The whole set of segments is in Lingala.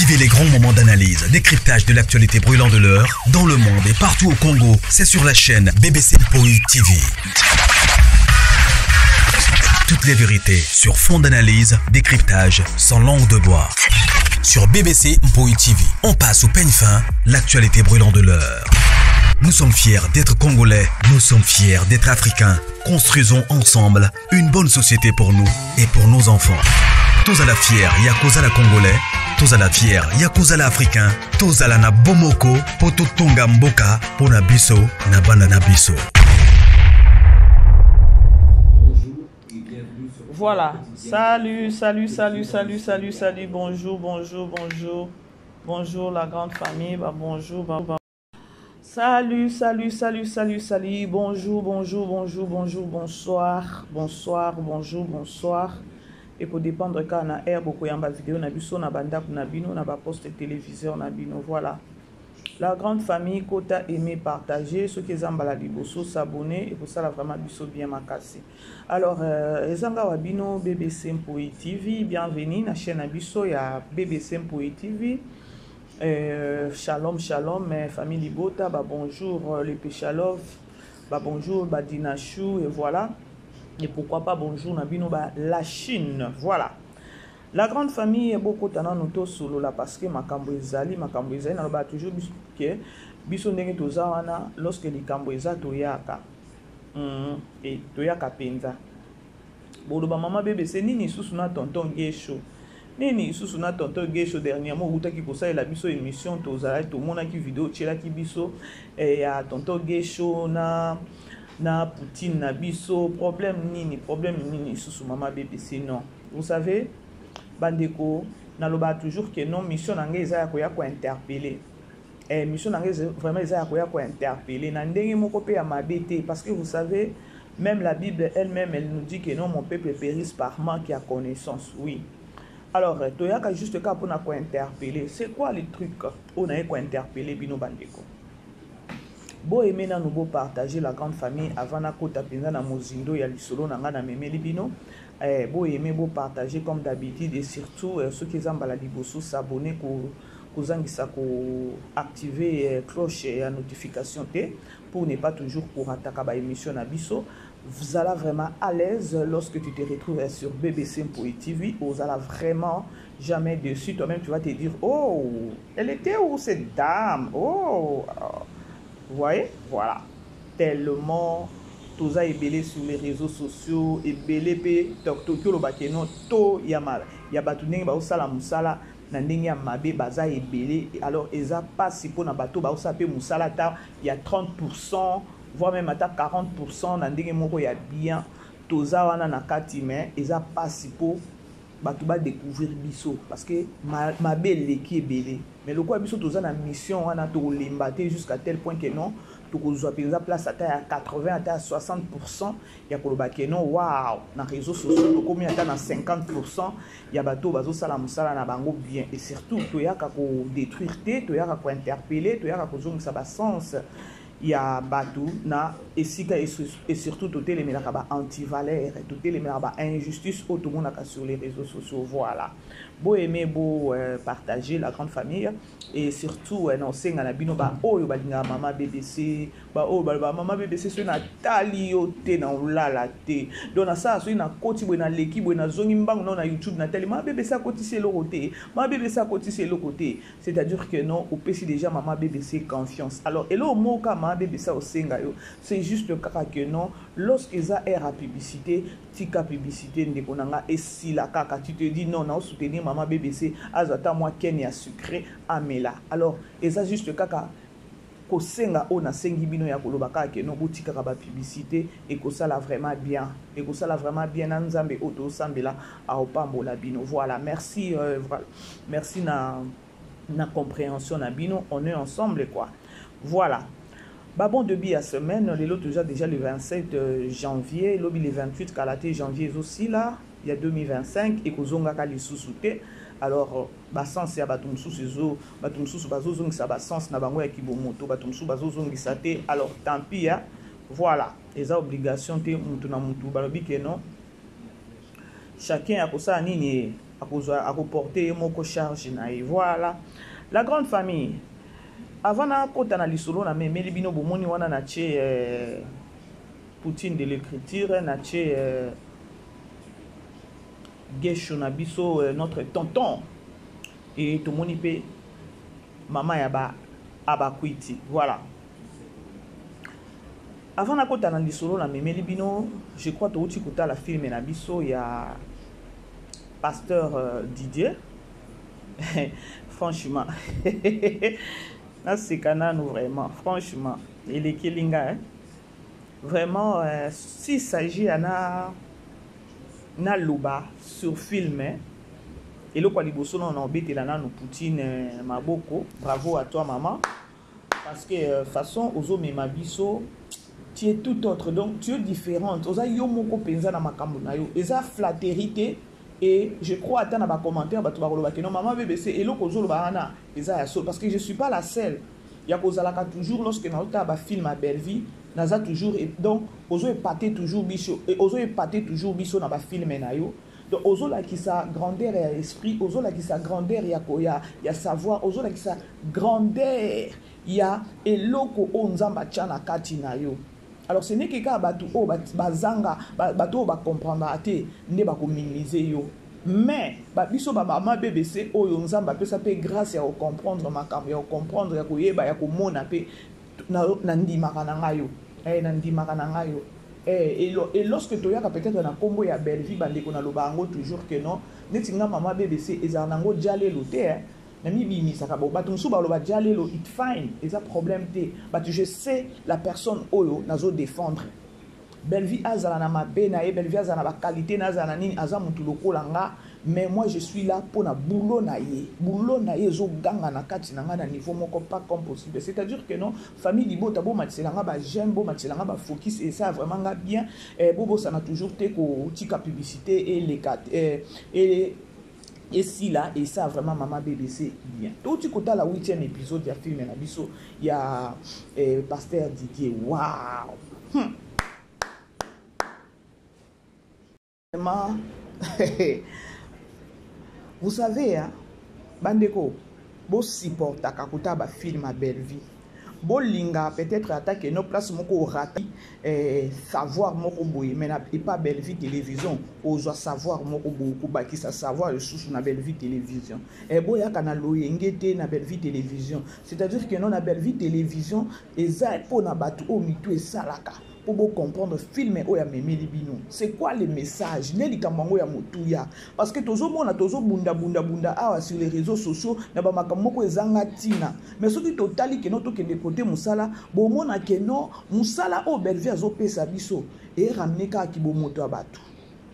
Vivez les grands moments d'analyse, décryptage de l'actualité brûlante de l'heure, dans le monde et partout au Congo. C'est sur la chaîne BBC Mpoi TV. Toutes les vérités sur fond d'analyse, décryptage, sans langue de bois. Sur BBC Mpoi TV, on passe au peigne fin l'actualité brûlante de l'heure. Nous sommes fiers d'être Congolais, nous sommes fiers d'être Africains. Construisons ensemble une bonne société pour nous et pour nos enfants. Tous à la fière, Yakuza la Congolais, tous à la fière, Yakuza la Africain, tous à la na Bomoko, Poto Tonga Mboka, Pona Biso, na Bana na Biso. Voilà. Salut, salut, salut, salut, salut, salut. Bonjour, bonjour, bonjour. Bonjour la grande famille. Bah, bonjour. Bah, bah. Salut, salut, salut, salut, salut. Bonjour, bonjour, bonjour, bonjour, bonsoir. Bonsoir, bonjour, bonsoir. Ekodépendre kaka na heure bokoyamba video na biso na bandako na bino na baposte téléviseur na bino. Voilà. La grande famille kota aimer partager soki eza mbala liboso s'abonner ekosala vraiment biso bien makasi. Alors euh, eza nga wa bino BBC Mpoyi TV, bienvenue na chaîne na biso ya BBC Mpoyi TV. Euh, shalom shalom eh, famille libota ba bonjour euh, les Pechalov ba bonjour ba Dinachou et voilà et pourquoi pas bonjour na bino ba la Chine voilà la grande famille bokota nanu tosolola parce que makambo ezali makambo ezali nalobaka toujours biso ke biso ndenge toza wana lorsque likambo eza toyaka mm, e, toyaka mpenza Boloba mama BBC nini lisusu na tonton Guesho? Nini lisusu na tonton Guesho dernièrement owutaki kosalela biso emission tozalaki tomonaki video otielaki biso eh, ya tonton Guesho na na Poutine na biso problème nini problème nini lisusu mama BBC non vous savez bandeko nalobaka toujours que non mission na ngai eza ya koya kointerpeller eh, mission na ngai vraiment eza ya koya kointerpeller na ndenge moko mpe ya mabe te parce que vous savez Meme la bible elle meme elle nous dit que non mon peuple perisse par manque ya connaissance oui alors toyaka juste kaka pona ko interpeller c'est quoi le truc oyo naye ko interpeller bino bandeko bo aimer nanu bo partager la grande famille avant nakota mpenza na mozindo ya lisolo na ngai namemeli bino eh, bo aimer bo partager comme d'habitude et surtout eh, soki eza mbala liboso s'abonner ko kozangisa ko activer eh, cloche ya notification te pour ne pas toujours korataka ba émission na biso zala vraiment à l'aise lorsque tu te retrouves sur BBC Mpoyi TV ozala vraiment jamais dessus toi-même tu vas te dire oh elle était où cette dame oh vous voyez voilà tellement toza ebele sur les réseaux sociaux ebele mpe tokoki oloba ke non to ya, ya bato ndenge baosala mosala na ndenge ya mabe baza ebele alors eza pasi pona bato baosala pe musala ata ya 30% voire meme ata 40% na ndenge moko ya bien toza wana na kati mais eza pasi po bato ba découvrir biso parce que mabe eleki ebele mais lokola biso toza na mission wana tokolemba te jusqu'à tel point que non tokozwa mpenza place ata ya 80 ata ya 60% ya koloba ke non wow na réseaux sociaux tokomi ata na 50% ya bato oyo bazosala mosala na bango bien et surtout toyaka ko détruire te toyaka ko interpeller toyaka kozongisa ba sens ya bato na esika et surtout totelemelaka ba antivaleur totelemelaka ba injustice oyo tomonaka sur les réseaux sociaux voilà bo aimer bo euh, partager la grande famille et surtout euh, na osenga na bino baoyo balingaka mama bbc baoyo balobaka mama bbc soki natali yo te na olala te donc nasala soki nakoti boye naleki boye nazongi mbangu nao na youtube natali mama bbc akotisi eloko te mama bbc akotisi eloko te c'est à dire que non opesi déjà mama bbc confiance alors eloko moko kaka mama bbc osenga yo c'est juste kaka que non lorsque eza heure ya publicité tika publicité ndeko na nga esila kaka tu te dis non nao soutenir mama bbc azwa ata mwa ken ya sucré amela alors eza juste kaka Kosenga oyo nasengi bino ya koloba kaka que non botikaka ba publicite ekosala vraiment bien ekosala vraiment bien na nzambe oyo tozosambela aopambola bino voilà merci euh, merci na na comprehension na bino on est ensemble quoi voilà ba bon début ya semaine lelo toza déjà le 27 euh, janvier lobi le 28 kala te janvier ezosila ya 2025 ekozongaka lisusu te alors ba sens ya bato mosusu ezo bato mosusu bazozongisa ba sens na bango ya kibomoto bato mosusu bazozongisa te alors tant pis ya voilà eza obligation te mutu na mutu balobi ke non chacun akosala nini ye. Akozwa akoporte ye moko charge na ye. Voilà. La grande famille. Avant nakota na lisolo na memeli bino bomoni wana na tie euh, Poutine de l'écriture na tie euh, Gesho na biso euh, notre tonton et tomoni pe mama ya ba abakwiti. Voilà. Avant nakota na lisolo na memeli bino, je crois touti kotala film na biso ya pasteur euh, Didier. Franchement, naseka nanu vraiment, franchement, elekeli nga hein. Vraiment, euh, s'il s'agit ya na naloba sur film eh, eloko ya liboso nano na obetela nanu Poutine euh, maboko, bravo à toi maman. Parce que euh, façon ozo mema biso tu es tout autre donc tu es différente oza yo moko penza na makambo na yo eza flatterie te et je crois ata na ba commentaire bato bakoloba ke non maman BBC eloko ozoloba wana eza ya solo parce que je suis pas la seule ya kozalaka toujours lorsque naotala ba film ya Bellevue naza toujours donc ozo epate toujours biso ozo epate toujours biso na ba film na yo. Donc ozolakisa grandeur ya esprit, ozolakisa grandeur ya ya, ya savoir, ozolakisa grandeur ya eloko oyo Nzambe atya na kati na yo. Alors ce n'est que kaka bato oyo bazanga, bato oyo ba comprendra te nde bako minimiser yo. Mais ba biso ba mama BBC oyo Nzambe apesa pe grâce ya ko comprendre makambo, ya ko comprendre, ya koyeba, ya komona pe na ndimaka na ngai yo. Eh, na ndimaka na ngai yo. Eh, et, et lorsque toyaka peut-être na kombo ya Bellevue bandeko na loba yango toujours que non neti nga mama BBC ezala nango djalelo te eh. Na mibimisaka bo bato mosusu baloba djalelo it fine eza problème te but je sais la personne oyo nazo défendre. Bellevue azala na mabe na ye, Bellevue azala na ba qualité na azala na nini, aza mutu lokola nga, mais moi je suis là pour na boulot na ye. Boulot na ye ezo ganga na kati na nga na niveau moko pas comme possible. C'est-à-dire que non, famille libota bo matisela nga ba j'aime, bo matisela nga ba focus et ça vraiment nga bien. Eh, bo bosana toujours te ko tika publicité et les quatre eh, et esila et ça vraiment maman BBC bien. Touti kotala 8e épisode ya film na biso ya eh, pasteur Didier. Waouh. Vraiment, vous savez, hein, bandeko, bo supportaka kota ba film à Bellevue. Bolinga peut-être attaque no place moko rata eh, savoir moko boye mais na epa Bellevue télévision ozwa savoir moko boye kobakisa savoir lisusu na Bellevue télévision eh, boyaka na loyenge te na Bellevue télévision c'est-à-dire que non na Bellevue télévision eza mpo na bato oyo mitu esalaka mpo bo comprendre film oyo amemeli bino. C'est quoi le message? Nde likambo yango ya motuya. Parce que tozomona tozobunda bunda bunda awa sur les réseaux sociaux na ba makambo moko ezanga ntina. Mais soki totali keno tokende kote mosala, bomona keno mosala oyo Bellevue azopesa biso e ramener kaka kibomoto ya bato.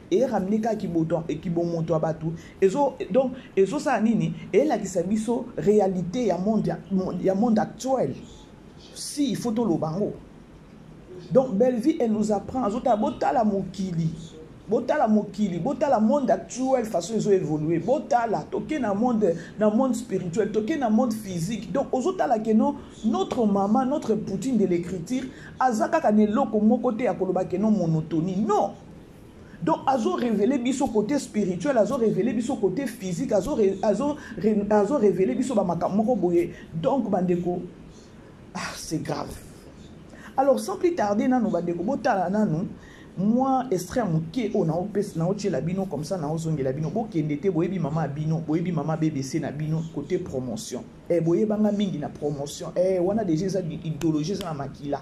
E ramener kaka kiboto kibomoto ya bato. Ezo donc ezosala nini? Elakisa biso réalité ya monde ya monde actuel. Si il faut toloba yango. Donc Bellevue elle nous apprend azotala botala mokili botala mokili botala monde actuel façon ezo évoluer botala toke na monde na monde spirituel toke na monde physique donc ozotala ke non notre maman notre Poutine de l'écriture aza kaka na eloko moko te ya koloba ke non monotonie non donc azo révéler biso côté spirituel azo révéler biso côté physique azo azo azo révéler biso ba makambo moko boye donc bandeko ah c'est grave. Alors sans plus tarder nanu bandeko botala nanu mwa extrait moke oyo naopesa naotiela bino comme ça naozongela bino bokende te boyebi mama ya bino boyebi mama BBC na bino côté promotion eh, boyebanga mingi na promotion eh, wana déjà eza idéologie eza na makila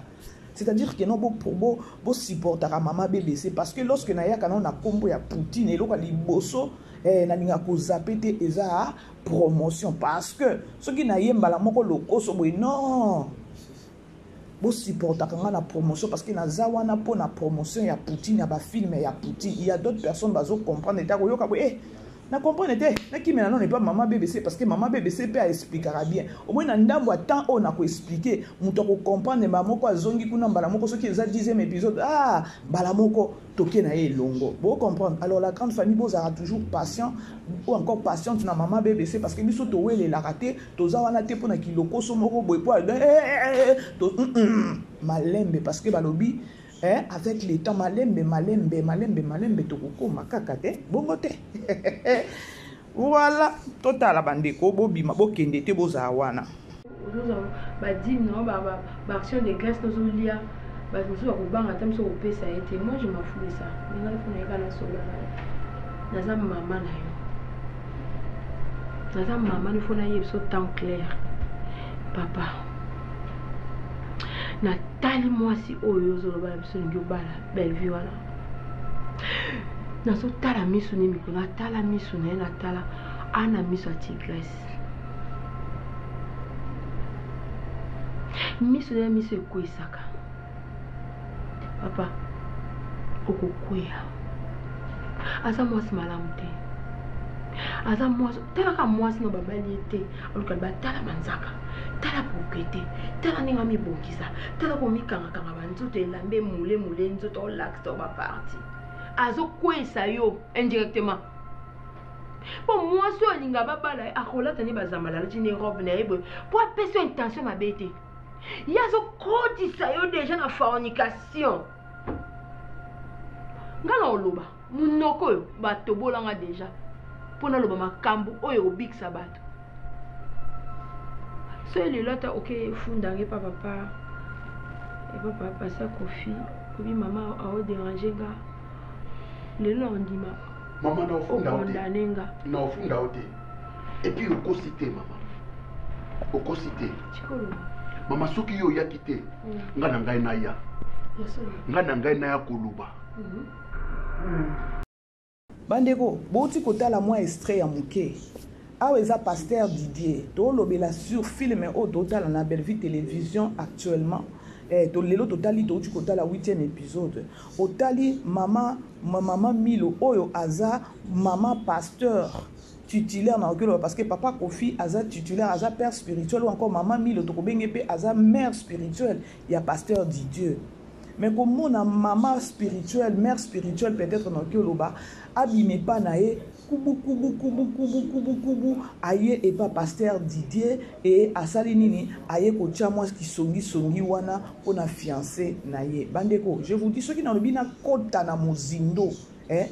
c'est-à-dire que non bo bo bo supportaka mama BBC parce que lorsque nayaka nao na kombo ya Poutine eloko ya liboso eh, nalinga kozape te eza promotion parce que soki naye mbala moko lokoso boye non bosupportaka nga na promotion parce que naza wana mpo na promotion ya Poutine ya bafilme ya Poutine il y a d'autres personnes bazo comprendre te akoyoka boye eh, na comprendre te nakimela nano epa mama BBC parce que mama BBC mpe aexplikaka bien omoi na ndambo ya temps oyo nakoexplike moto akocomprendre mbala moko azongi kuna mbala moko soki eza 10e épisode ah mbala moko toke na ye elongo bo comprendre alors la grande famille bozalaka toujours patient ou encore patiente na mama BBC parce que biso towelelaka te toza wana te mpona kilokoso moko boye po eh, eh, eh, malembe parce que balobi eh, avec le temps malembe malembe malembe malembe tokokoma kaka te bongo te. Voilà, totala bandeko, bobima, bokende te, bozala wana. Ozozwa badime na yo, baaction de grâce tozolia, bato mosusu bakobanga ata mosusu kopesa ye te. Moi je m'en fous de ça. Mais ngai fo nayeka nasolola na yo, naza mama na yo, naza mama no, fo nayeba biso temps clair. Papa, natali mwasi oyo ozoloba na biso olingi obala Bellevue wana, nazotala miso ne mikolo, natala miso na ye, natala ana miso ya tigresse, miso na ye miso ekwesaka. Papa, okokweya. Aza mwasi malamu te, aza mwasi, talaka mwasi no babali ye te, aluka batala manzaka, tala boke te, tala ndenge amibongisa, tala komikangakanga banzoto, elamba emule mule nzoto, olakisa o baparti, azokweyisa yo indirectement. Mpo mwasi oyo alinga babala ye, akolata nde bazambala, alati nde robe na ye boye mpo apesi yo intention mabe te, ye azokotisa yo deja na fornication. Nga na oloba monoko oyo batobolanga deja mpo naloba makambo oyo ekobikisa bato. Soki lelo ata oke funda nge pa papa, epa papa pasa Kofi, obi mama aoderange nga lelo na ondima. Mama, na ofunda yo te. Okondane nga. Na ofunda yo te. Et puis okosi te, mama, okosi te. Tikoloba. Mama, soki yo oyaki te, nga na ngai naya, nga na ngai naya koloba. Bandeko, bouti kotala mwa extrait ya moke awa, eza pasteur Didier. Tolobela sur film oyo totala na Bellevue Télévision actuellement. To lelo totali, touti kotala 8e épisode. Otali mama Milo oyo aza mama pasteur titulaire na okoloba, parce que papa Kofi aza titulaire, aza père spirituel, ou encore mama Milo tokobenge mpe aza mère spirituelle ya pasteur Didier. Mais komona mama spirituelle, mère spirituelle peut-être na okoloba, abima epa na ye kubu kubu kubu kubu kubu kubu, aye epa pasteur Didier e asali nini? Aye kotia mwa kisongisongi wana mpona fiancé na ye. Bandeko, je vous dis, soki nalobi nakota na mozindo,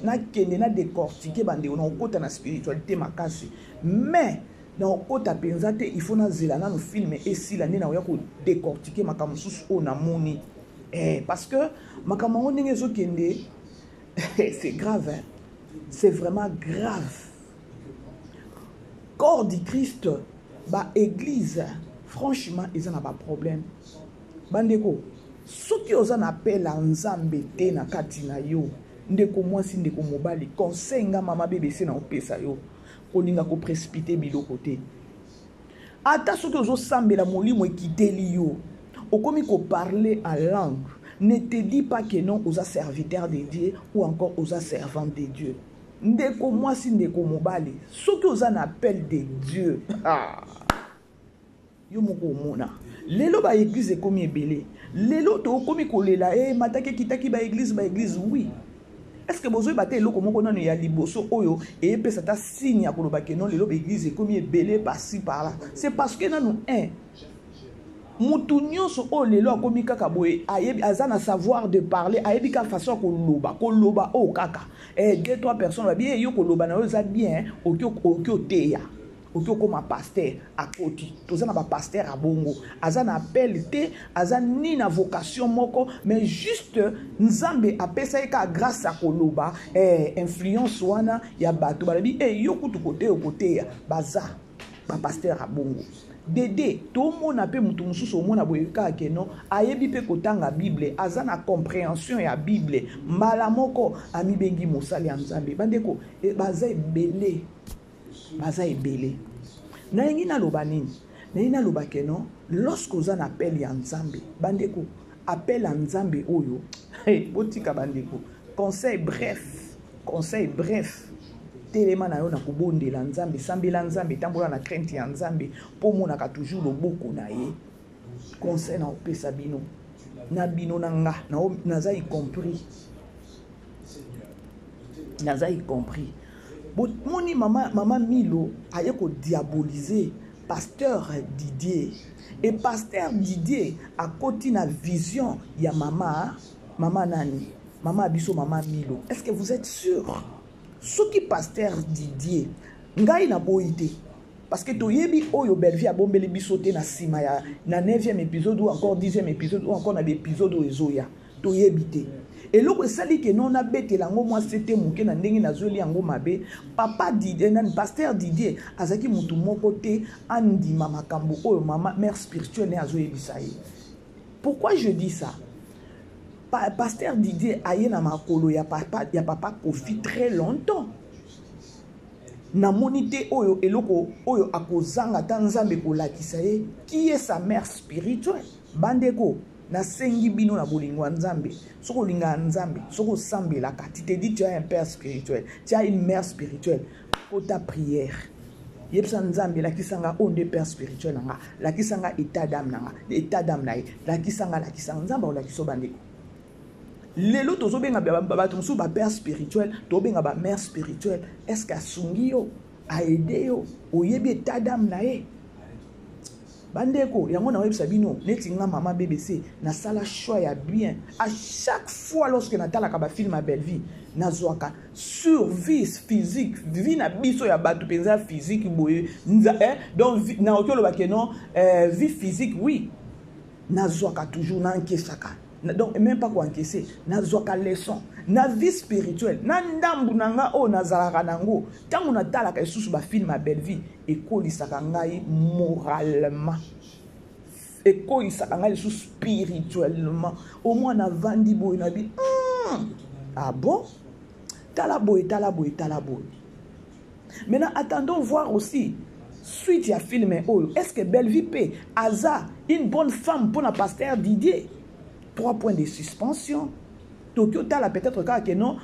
nakende na décortiquer, bandeko, na kokota na spiritualité makasi, mais na kokota mpenza te. Il faut nazela nano film esila nde nakoya kodécortiquer makambo mosusu oyo namoni, parce que makambo yango ndenge ezokende, c'est grave, hein? C'est vraiment grave. Corps du Christ, baéglise, franchement, eza na baproblème. Bandeko, soki oza na appel ya Nzambe te na kati na yo, ndeko mwasi, ndeko mobali, conseil nga mama BBC na opesa yo, kolinga koprécipiter biloko te. Ata soki ozosambela, molimo ekiteli yo, okomi koparler en langue, ne te dis pas que non, oza serviteur de Dieu ou encore oza servante de Dieu. Ndeko mwasi, ndeko mobali, soki oza na appel de Dieu, ah, yo moko omona. Lelo baéglise ekomi ebele, lelo tokomi kolela e mataki ekitaki baéglise, baéglise, oui. Est ce que bozoyeba te eloko moko nano ya liboso oyo eyepesa ata signe ya koloba ke non, lelo baéglise ekomi ebele par-ci par-là? C'est parce que nanu un mutu nyonso oyo lelo akomi kaka boye, ayebi, aza na savoir de parler, ayebi kaka façon ya koloba, koloba oyo kaka deux trois personnes babi ye, yo koloba na yo eza bien, oki oteya, oki okóma pasteur. Akoti, toza na bapasteur ya bongo, aza na appel te, aza ni na vocation moko, mais juste Nzambe apesa ye kaka grâce ya koloba, influence wana ya bato balobi yo kutu koteya, okoteya. Baza bapasteur ya bongo dede. Tomona mpe moto mosusu, omona boye kaka ke non, ayebi mpe kotanga Bible, aza na compréhension ya Bible, mbala moko amibengi mosali ya Nzambe. Bandeko, baza ebele, baza ebele. Nalingi naloba nini? Nalingi naloba ke non, lorsque oza na appel ya Nzambe, bandeko, appel ya Nzambe oyo, hey, botika bandeko, conseil bref, conseil bref: telema na yo na kobondela Nzambe, sambela Nzambe, tambola na crainte ya Nzambe mpo omonaka toujours loboko na ye. Conseil na opesa bino na bino na nga, naza y compris, naza y compris. Bomoni mama Milo aye kodiaboliser pasteur Didier, et pasteur Didier akoti na vision ya mama nani, mama biso, mama Milo. Est ce que vous êtes sûr? Soki pasteur Didier Ngai naboyi te, parce que toyebi oyo Bellevue abombeli biso te na nsima ya na 9e épisode ou encore 10e épisode ou encore na baépisode oyo ezoya, toyebi te. Eloko esali ke non, nabetela yango mwa sete moke na ndenge nazweli yango mabe. Papa Didier, nani, pasteur Didier azalaki motu moko te andima makambo oyo mama mère spirituelle ne azoyebisa ye. Pourquoi je dis ça? Pasteur Didier aye na makolo ya papa Kofi très longtemps. Namoni te oyo eloko oyo akozanga ata Nzambe kolakisa ye qui est sa mère spirituelle. Bandeko, nasengi bino na bolingo ya Nzambe, soki olingaka Nzambe, soki osambelaka, tu te dis tu as un père spirituel, tu as une mère spirituelle, kota prière, yebisa Nzambe: lakisa nga oyo nde père spirituel na nga, lakisa nga état d'âme na nga, état d'âme na ye, lakisa nga, lakisa nga. Nzambe akolakisa. Bandeko, lelo tozobenga bato mosusu bapère spirituel, tobenga bamère spirituelle. Est ce que asungi yo, aide yo, oyebi état d'âme na ye? Bandeko, yango naoyebisa bino, neti nga mama BBC, nasala choix ya bien. À chaque fois lorsque natalaka bafilm ya Bellevue, nazwaka survie physique, vie na biso ya bato mpenza ya physique boye, eh? Donc nakoki oloba ke non, vie physique, oui, nazwaka toujours, nankesaka, donc même pas koencaisser, nazwaka leçon na vie spirituelle na ndambu na nga oyo nazalaka nango. Ntango natalaka lisusu bafilm ya Bellevue, ekolisaka ngai moralement, ekolisaka ngai lisusu spirituellement. Au moins navandi boye na bi Ah bon, tala boye, tala boye, tala boye. Maintenant, attendons voir aussi suite ya film oyo. Est ce que Bellevue mpe aza une bonne femme mpona pasteur Didier? Trois points de suspension. Toki otala peut-être kaka ke non,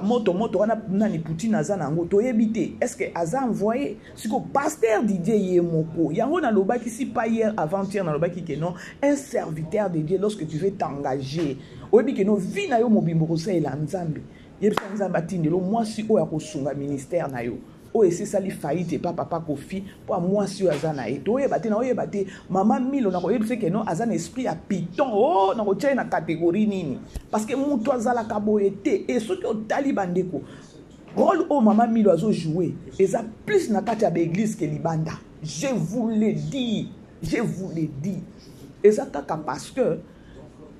moto moto wana nani, Poutine aza nango, toyebi te. Est ce que aza envoyé siko pasteur Didier ye moko? Yango nalobaki, si pas hier, avant-hier, nalobaki ke non, un serviteur de Dieu, lorsque tu veux t'engager, oyebi ke non, vie na yo mobimbo kosalela Nzambe, yebisa Nzambe atindelo mwasi oyo akosunga ministère na yo. Oyo esi esali faillite epa papa Kofi mpo mwasi oyo aza na ye, toyeba te, naoyeba te. Mama Milo, nakoyebisa ke non, aza na esprit ya python. O oh, nakotia ye na catégorie nini? Parce que moto azalaka boye te. E soki otali, bandeko, rôle oyo mama Milo azojoue eza plus na kati ya baeglise ke libanda. Je vous le dis, je vous le dis, eza kaka parce que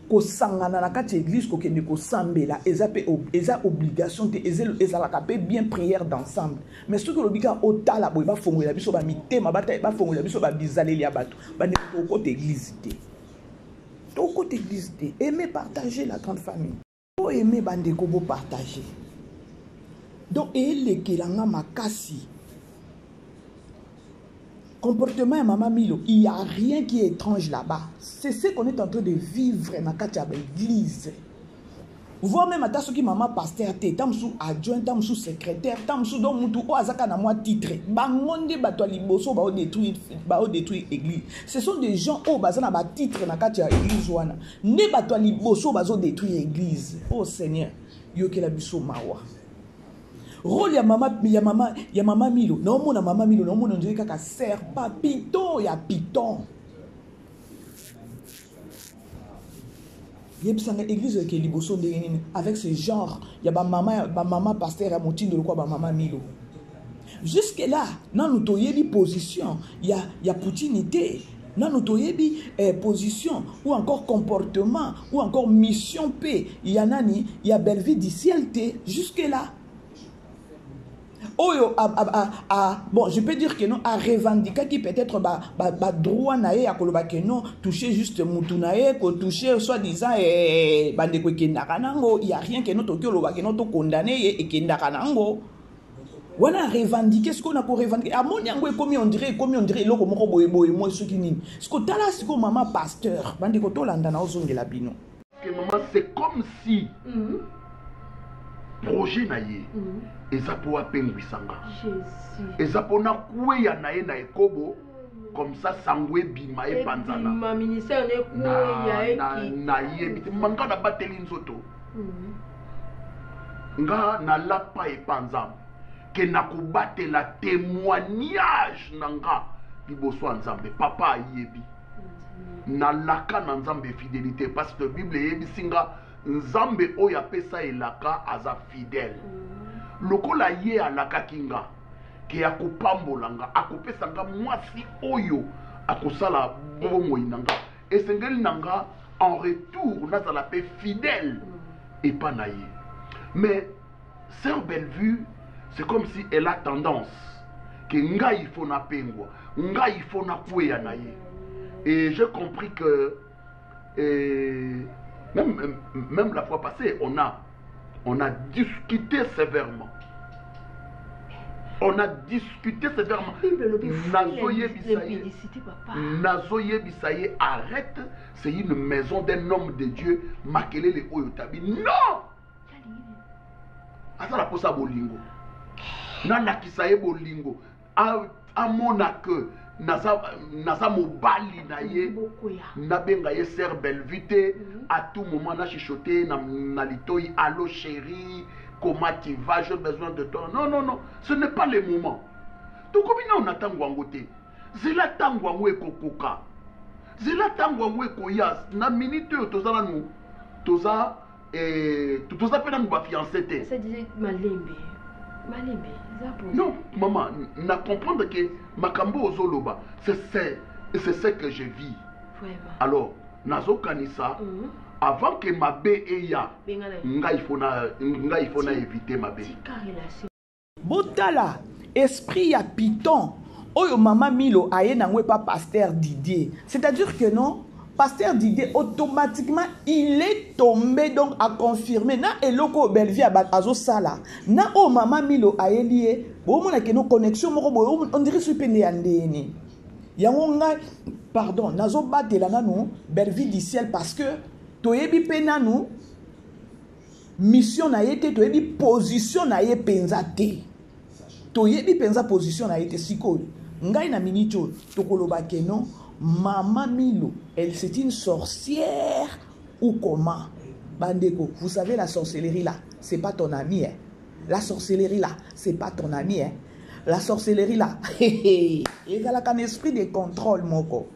kosangana na kati ya église, kokende kosambela, eza mpe eza obligation te. Ezalaka mpe bien prière d'ensemble, mais soki olobi kaka otala boye, bafongolela biso bamitema, bafongolela biso babizaleli ya bato. Bandeko, tokokota église te, tokokota église te. Aimer, partager, la grande famille o aime. Bandeko, bopartage. Donc elekelanga makasi comportement ya mama Milo. Il y a rien qui est étrange là-bas. C'est ce qu'on est en train de vivre na kati ya baeglise, voire même ata soki mama pasteur te, ta mosusu adjoint, ta mosusu secrétaire, ta mosusu, donc mutu oyo azaka na mwa titre, bango nde bato ya liboso baodétruire église. Ce sont des gens oyo baza na batitre na kati ya église wana nde bato ya liboso bazodétruire église. Oh Seigneur, yokela biso mawa. Rôle ya mama Milo, naomona mama Milo, naomona ondire kaka serpent, python ya python. Yebisanga, église eke liboso ndenge nini avec ce genre ya bamama pasteur ya motindo lokwa bamama Milo? Jusque là nanu toyebi position ya Poutine te, nanu toyebi position ou encore comportement ou encore mission mpe ya nani, ya Bellevue du ciel te. Jusque là oyo a, bon, je peux dire que non, arevendiquaki peut-être badroit ba na ye ya koloba ke non, toucher juste mutu na ye, kotouche soi-disant, eh, bandeko, ekendaka nango. Y a rien ke non, toki oloba ke non, tokondane ye, ekendaka nango wana. Arevendique sikoyo na korevendique, amoni yango ekomi, on dirait ekomi, on dirait eloko moko boye boye, moi soki nini. Siko tala sikoyo mama pasteur. Bandeko, tolanda na ozongela bino. Que maman, c'est comme si projet na ye eza mpo apengwisa nga, eza mpo nakweya na ye na ekobo, comme ça sango ebima, epanzana. Nayebi te, nga nabateli nzoto, nga nalapa epa Nzambe ke nakobatela témoignage na nga liboso ya Nzambe. Papa ayebi nalaka na Nzambe fidélité, parce que Bible eyebisi nga Nzambe oyo apesa elaka aza fidèle. Lokola ye alakaki nga Ke akopambola nga, akopesa nga mwasi oyo akosala bomoi na nga. Esengeli na nga en retour nazala pe fidèle epa na ye. Mais sœur Bellevue, c'est comme si elle a tendance que ngai il faut napengwa, ngai il faut nakweya na ye. Et j'ai compris que et même, même la fois passée, on a, on a discuté sévèrement. On a discuté sévèrement. Nazoyebisa ye, arrête, c'est une maison d'un homme de Dieu, makelele oyo tabi. Non! Aza na posa bolingo. Nalakisa ye bolingo. Amona que naza, naza mobali na ye, nabenga ye sœur Bellevue te, à tout moment na chuchoter na, na litoyi, allo chérie, comment tu vas, j'ai besoin de toi. Non, non, non, ce n'est pas le moment. Tokomi nao na tango yango te. Zela tango yango ekokoka. Zela tango yango ekoya. Na minute oyo toza nanu, toza Eh, toza mpe nanu bafiance te. Malembe malembe eza po. Non maman, na comprendre que makambo ozoloba c'est c'est ce que je vis. Vraiment. Alors nazokanisa mm -hmm. avant que mabe eya ngai faut na ngai faut na éviter mabe. Tika relation. Botala esprit ya python oyo mama Milo aye nango epa pasteur Didier. C'est-à-dire que non, pasteur Didier automatiquement il est tombé, donc a confirmé na eloko oyo Bellevue azo sala na oyo mama Milo ayeli ye, bomona que no connexion moko boye on dirait soki pende ya ndeni. Yango ngai pardon nazo batela nanu Bellevue du ciel parce que toyebi pe nanu mission na ye te, toyebi position na ye penza te. Toyebi penza position na ye te. Sikoyo ngai na minute oyo tokoloba ke non, mama Milo elle c'est une sorcière ou comment? Bandeko, vous savez la sorcellerie là, c'est pas ton ami hein. La sorcellerie là, c'est pas ton ami hein. La sorcellerie là, ezalaka na esprit de contrôle moko.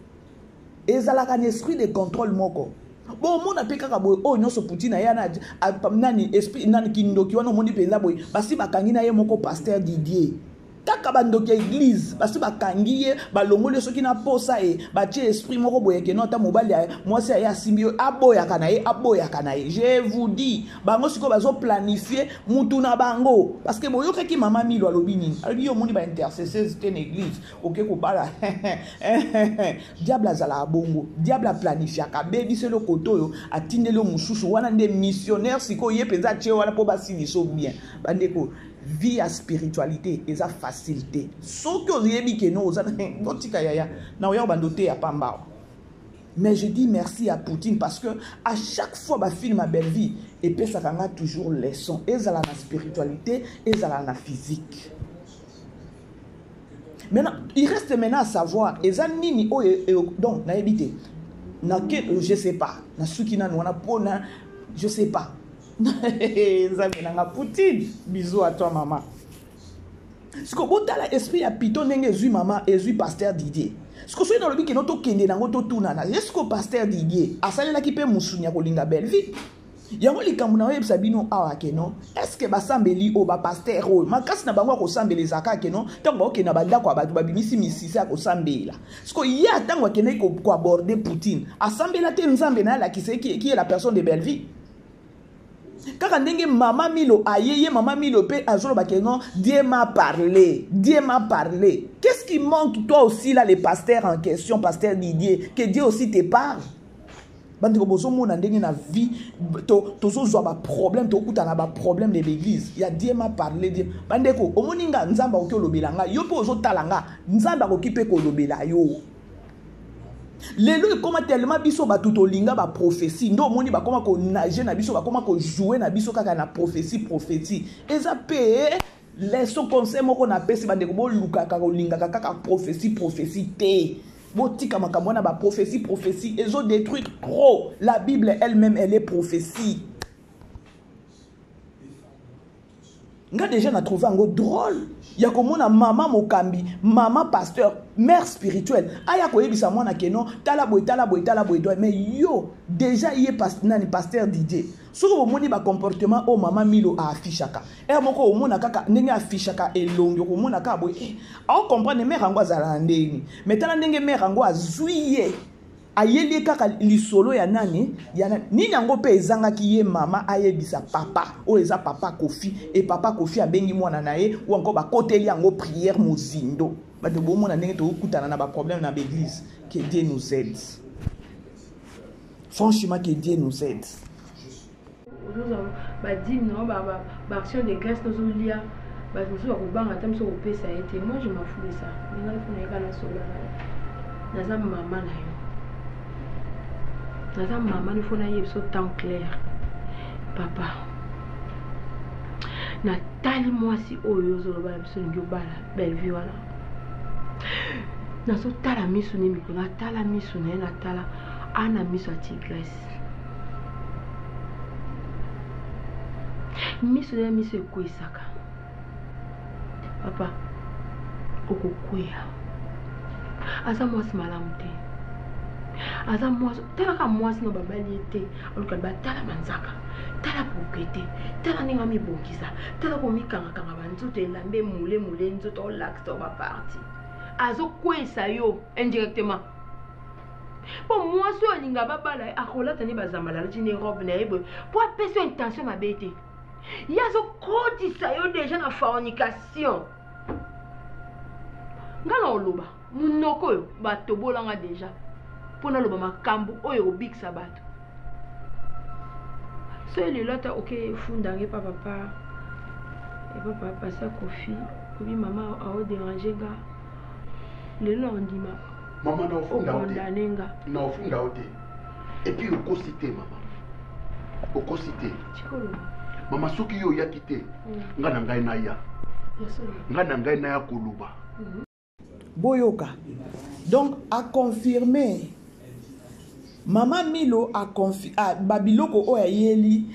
Ezalaka na esprit de contrôle moko. Bon, omona pe kaka boye oyo nyonso Poutine aya na, a, nani esprit nani kindoki wana omoni penza boye basi bakangi na ye moko pasteur Didier. Kaka bandoki ya église basi bakangi ye, balongoli ye soki na posa ye, batie esprit moko boye ke non ata mobali ya mwasi aye asimbi yo, aboyaka na ye, aboyaka na ye. Je vous dis, bango sikoyo bazo planifier mutu na bango parce que boyokaki mama Milo alobi nini? Alobi yo omoni ba intercesseuse te na église, oke kobala diable azalaka bongo, diable aplanifiaka, abebiseli yo kote oyo, atindeli yo mosusu wana nde missionnaire sikoyo ye mpenza atie wana mpo basilisa yo bien. Bandeko, vie ya spiritualité eza facile te. Soki oyebi ke no oza botika yaya na oya obanda oteya pamba awa. Mais je dis merci à Poutine parce que à chaque fois ba film à Bellevue epesaka nga toujours leçon, ezala na spiritualité, ezala na physique. Maintenant, il reste maintenant à savoir eza nini oyo, donc nayebi te. Na ke, je sais pas. Na suki nanu wana pona, je sais pas. Nzambe nanga Poutine, bisous à toi maman. Siko botala esprit ya pito ndenge ezui mama, ezui pasteur Didier. Siko soki nalobi keno tokende nango totunana, est-ce que pasteur Didier asalelaki pe musuni ya kolinga Bellevue? Yango likambo na oyebisa bino awa ke non, est-ce que basambeli oyo ba pasteur oyo makasi na bango ya kosambela ezalaka ke non, ntango bakokende na bandako ya bato babimisi misisa ya kosambela. Siko ye ntango akendaki ko aborder Poutine, asambela te Nzambe na ye alakisa ye qui est la personne de Bellevue. Kaka ndenge mama Milo aye, ye mama Milo pe azoloba ke non, Dieu m'a parlé, Dieu m'a parlé. Qu'est-ce qui manque toi aussi là, le pasteur en question, pasteur Didier, que Dieu aussi te parle? Bandeko bozomona ndenge na vie tozozwa ba problème, tokutana ba problème de l'église. Ya Dieu m'a parlé, Dieu. Bandeko, omoni nga Nzambe akoki olobela nga, yo pe ozotala nga, Nzambe akoki pe kolobela yo. Lelo ekoma tellement biso bato tolinga ba prophétie, ndo omoni bakoma ko nager na biso, bakoma ko jouer na biso kaka na prophétie, prophétie. Eza pe leçon conseil moko na pesi bandeko, bolukaka kolingaka kaka prophétie, prophétie te. Botika makambo wana ba prophétie, prophétie ezo détruire trop. La Bible elle-même elle est prophétie. Nga dejà na trouve yango drôle ya komona mama mokambi, mama pasteur, mère spirituelle aya koyebisa mwana ke non, tala boye, tala boye, tala boye, doit. Mais yo dejà ye pas, nani pasteur Didier, soki bomoni ba comportement oyo mama Milo a affichaka, heure moko omona kaka ndenge affichaka elongi, okomona kaka boye, eh, ao comprendre mère yango azala na ndenge nini. Mais tala ndenge mère yango azui ye, ayeli ye kaka lisolo ya nani, ya nani. Nini yango mpe ezangaki ye mama ayebisa papa, oyo eza papa Kofi, et papa Kofi abengi mwana na ye, ou encore bakoteli yango prière mozindo. Bato bomona ndenge tokutana na ba problème na ba église. Que Dieu nous aide. Franchement, que Dieu nous aide. Ozozwa ba dîme na yo, ba action de grâce tozolia, bato mosusu bakobanga ata mosusu kopesa ye te. Moi je m'en fous de ça. Mais ngai fo nayeba na solo na yo. Naza mama na yo. Naza mama na yo, fo nayeba so temps clair. Papa, natali mwasi oyo ozoloba na biso olingi obala Bellevue wana. Nazotala miso ne mikolo, natala miso na ye, natala ana miso ya tigresse. Miso na miso ekwesaka. Papa, okokweya. Aza mwasi malamu te. Aza mwasi, tala kaka mwasi na babali ye te. Aluka ba tala manzaka, tala propriété, tala ndenge amibongisa, tala komikangakanga ba nzoto elambe mule mule nzoto olakisa ba parti. Azokweyisa yo indirectement. Po mwasi oyo alinga babala ye, akolata nde bazambala, alati nde robe na ye boye, po apesa yo intention mabe te. Ye azokotisa yo deja na fornication. Nga na oloba monoko oyo batobolanga deja po naloba makambo oyo ekobikisa bato. Soki lelo ata oke funda nge pa papa, e papa pasa Kofi, obi mama ao déranger nga, lelo na ondima. Mama, na ofunda yo te. Okondane nga. Na ofunda yo te. Et puis okosi te mama. Okosi te. Tikolo. Mama, soki yo oyaki te, nga na ngai naya. Nga na ngai naya koloba. Boyoka. Donc a confirmer. Mama Milo a a, ba biloko oyo ayeli,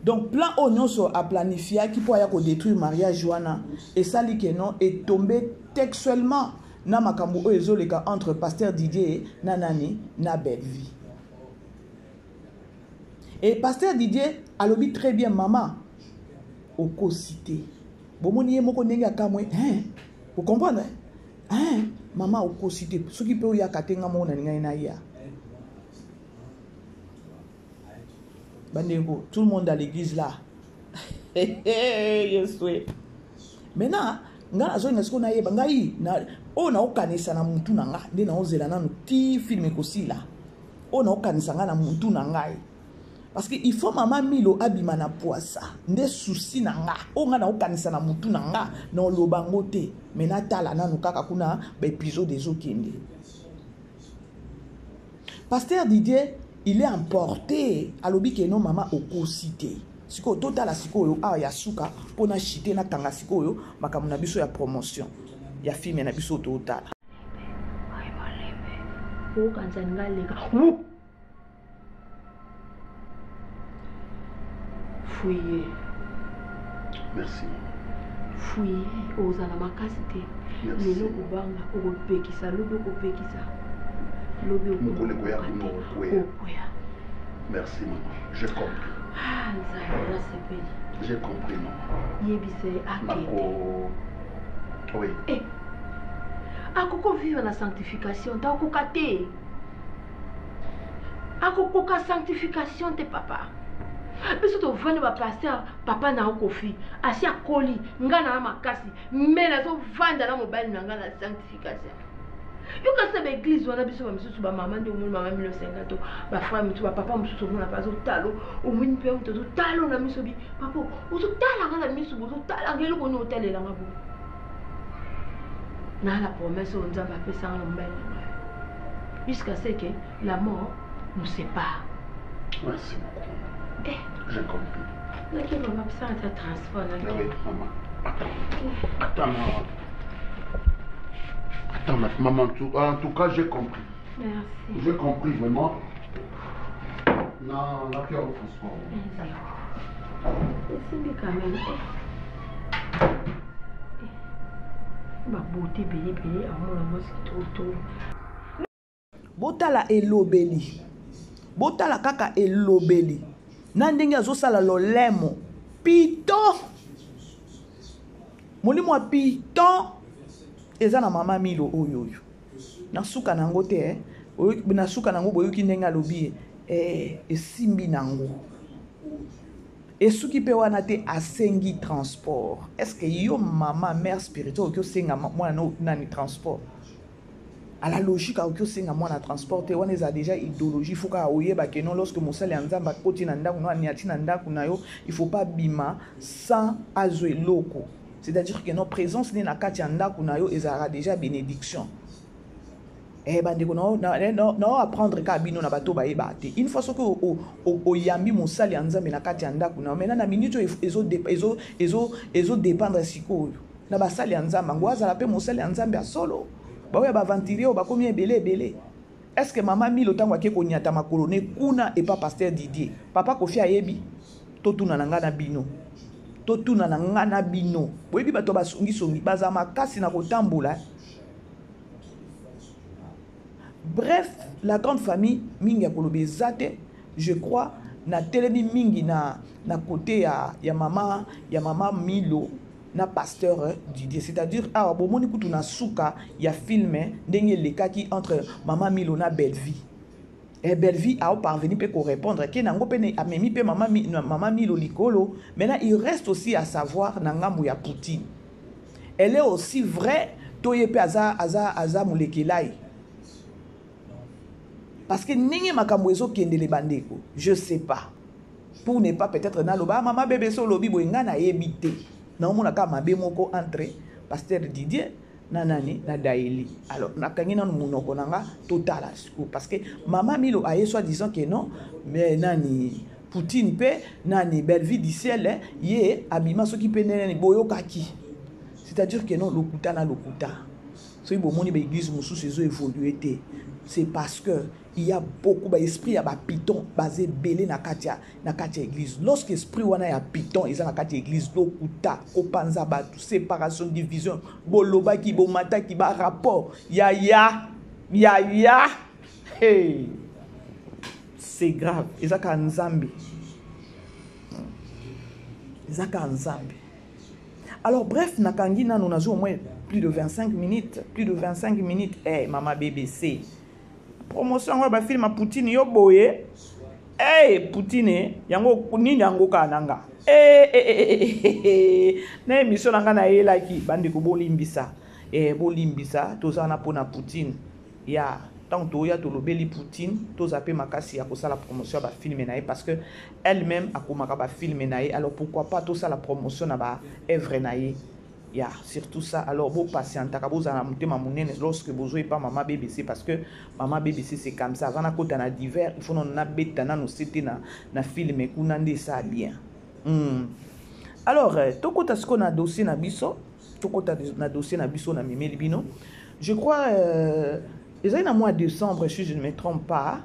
donc plan oyo nyonso a planifiaki po aya ko détruire mariage wana, esali ke non, est tombé textuellement na makambo oyo ezoleka entre pasteur Didier na nani na Bellevue. Et pasteur Didier alobi très bien, maman okosi te. Bomoni ye moko ndenge akamwe, hein? Vous comprenez? Hein? Maman okosi te. Soki pe oyaka te nga moko na ngai na ya. Bandeko, tout le monde à l'église là. Yesu. Maintenant, nga nazolinga sikoyo nayeba ngai na oyo naokanisa na mutu na nga nde naozela nanu ti film ekosila. Oyo naokanisa nga na mutu na ngai. Parce que il faut mama Milo abima na poisa nde souci na nga. Oyo nga naokanisa na mutu na nga na oloba ngo te. Mais natala nanu kaka kuna ba épisode ezokende. Pasteur Didier, il est emporté. Alobi ke non mama okosi te. Sikoyo totala sikoyo awa ya suka pona chite na kanga sikoyo makambo na biso ya promotion ya film na biso totala. Ay malembe. Okanisa nga leka. Wou! Fouiller. Merci. Fouiller, ozala makasi te. Merci. Lelo kobanga, okopekisa, lobi okopekisa. Lobi Mokolo ekoya kuna okweya. Okweya. Merci maman, j'ai compris. Ah, Nzambe, nasepeli. J'ai compris maman. Yebisa ye akende. Nako Oui. Eh. Akoko vivre na sanctification, ta okoka te. Akokoka sanctification te papa. Biso tovandi ba pasteur papa na Kofi, asi akoli nga na makasi, mais nazovanda na mobali na nga na sanctification. Yo kasi na ba église wana biso ba misusu ba mama nde omoni mama 1950 ba frère mosusu ba papa mosusu omona pa azotalo, omoni mpe moto azotalo na miso bi papa ozotala nga na miso, ozotala nga eloko nini otalela nga bo. Na la promesse oyo Nzambe apesa nga na mobali na ngai. Jusqu'à ce que la mort nous sépare. Merci beaucoup. Eh. J'ai compris. Naki mama pesa nga transport naki. Ah oui, maman. Attends. Attends, maman. Attends, maman, en tout cas, j'ai compris. Merci. J'ai compris vraiment. Non, la pierre au transport. Merci. C'est quand même. Eh, babote ebele ebele amona mwasi kitoko kitoko. Botala elobeli, botala kaka elobeli na ndenge azosala lolemo pito, molimo ya pito eza na mama Milo oyo oyo na suka na yango te eh. Na suka na yango boyoki ndenge alobi eh, esimbi na yango esuki mpe wana te, asengi transport. Est-ce que yo mama mère spirituelle okoki osenga mwana nani transport? À la logique, akoki osenga mwana transport te. Wana eza déjà idéologie. Faut kaka oyeba ke non, lorsque mosali ya Nzambe akoti na ndako na aniati na ndako na yo, il faut pas bima sans azwa eloko. C'est-à-dire que non, présence ne na kati ya ndako na yo ezalaka déjà bénédiction. Eh, bandeko, na apprendre kaka bino na bato bayeba te. Une fois soki oyambi mosali ya Nzambe na kati ya ndako na yo, maintenant na minute oyo ezodépendre sikoyo na basali ya Nzambe yango, azala mpe mosali ya Nzambe ya solo. Baoyo baaventurier oyo bakomi ebele ebele. Est ce que mama Milo, ntango ake koniata makolo ne kuna epa pasteur Didier, papa Kofi ayebi? Totuna na ngai na bino, totuna na ngai na bino. Boyebi bato basongisongi baza makasi na kotambola. Bref, la grande famille, mingi ya koloba eza te. Je crois natelemi mingi na côté ya mama Milo na pasteur Didier. C'est-à-dire awa bomoni kutu na suka ya film ndenge elekaki entre mama Milo na Bellevie. E Bellevie a parvenu mpe korépondre ke nango mpe amemi mpe mama Milo likolo. Maintenant, il reste aussi à savoir na ngambo ya Poutine, elle est aussi vraie to ye mpe aza molekelai? Parce que ndenge makambo ezokendele, bandeko, je sais pas, pour ne pas peut-être naloba, ah, mama bebe so olobi boye, ngai nayebi te. Naomona kaka mabe moko entre pasteur Didier na nani, na Daeli. Alors nakangi nanu monoko na nga, totala sikoyo, parce que mama Milo aye soi disant que non, mais nani, Poutine mpe nani, Bellevue du ciel, ye abima soki mpe nani boyokaki. C'est-à-dire que non, lokuta na lokuta. Soki bomoni baéglise mosusu ezo évolue te, c'est parce que il y a beaucoup baesprit ya bapython baza ebele na kati ya église. Lorsque esprit wana ya python eza na kati ya église, lokuta, kopanza bato, séparation, division, bolobaki, bomataki barapport ya ya ya ya, hey. C'est grave. Eza kaka Nzambe, eza kaka Nzambe. Alors bref, nakangi nano, nazwi au moins plus de 25 minutes, plus de 25 minutes. Hey, mama BBC, promotion yango ya bafilm ya Poutine yo boye. Hey, Poutine yango nini yango kaka na nga hey, hey, hey, hey, na émission na nga nayelaki. Bandeko, bolimbisa, bolimbisa, toza wana mpona Poutine ya ntango toya tolobeli Poutine. Toza mpe makasi ya kosala promotion ya bafilm na ye, parce que elle-même akomaka bafilm na ye. Alors pourquoi pas tosala promotion na baœuvre na ye ya surtout ça. Alors bopatientaka, bozala na motema monene lorsque bozoyepa mama BBC, parce que mama BBC, c'est comme ça. Avant nakota na divers, il faut nano nabeta nano sete na film kuna nde esa bien. Alors tokota sikoyo na dossier na biso, tokota na dossier na biso na memeli bino. Je crois ezali na mois de décembre, si je ne me trompe pas,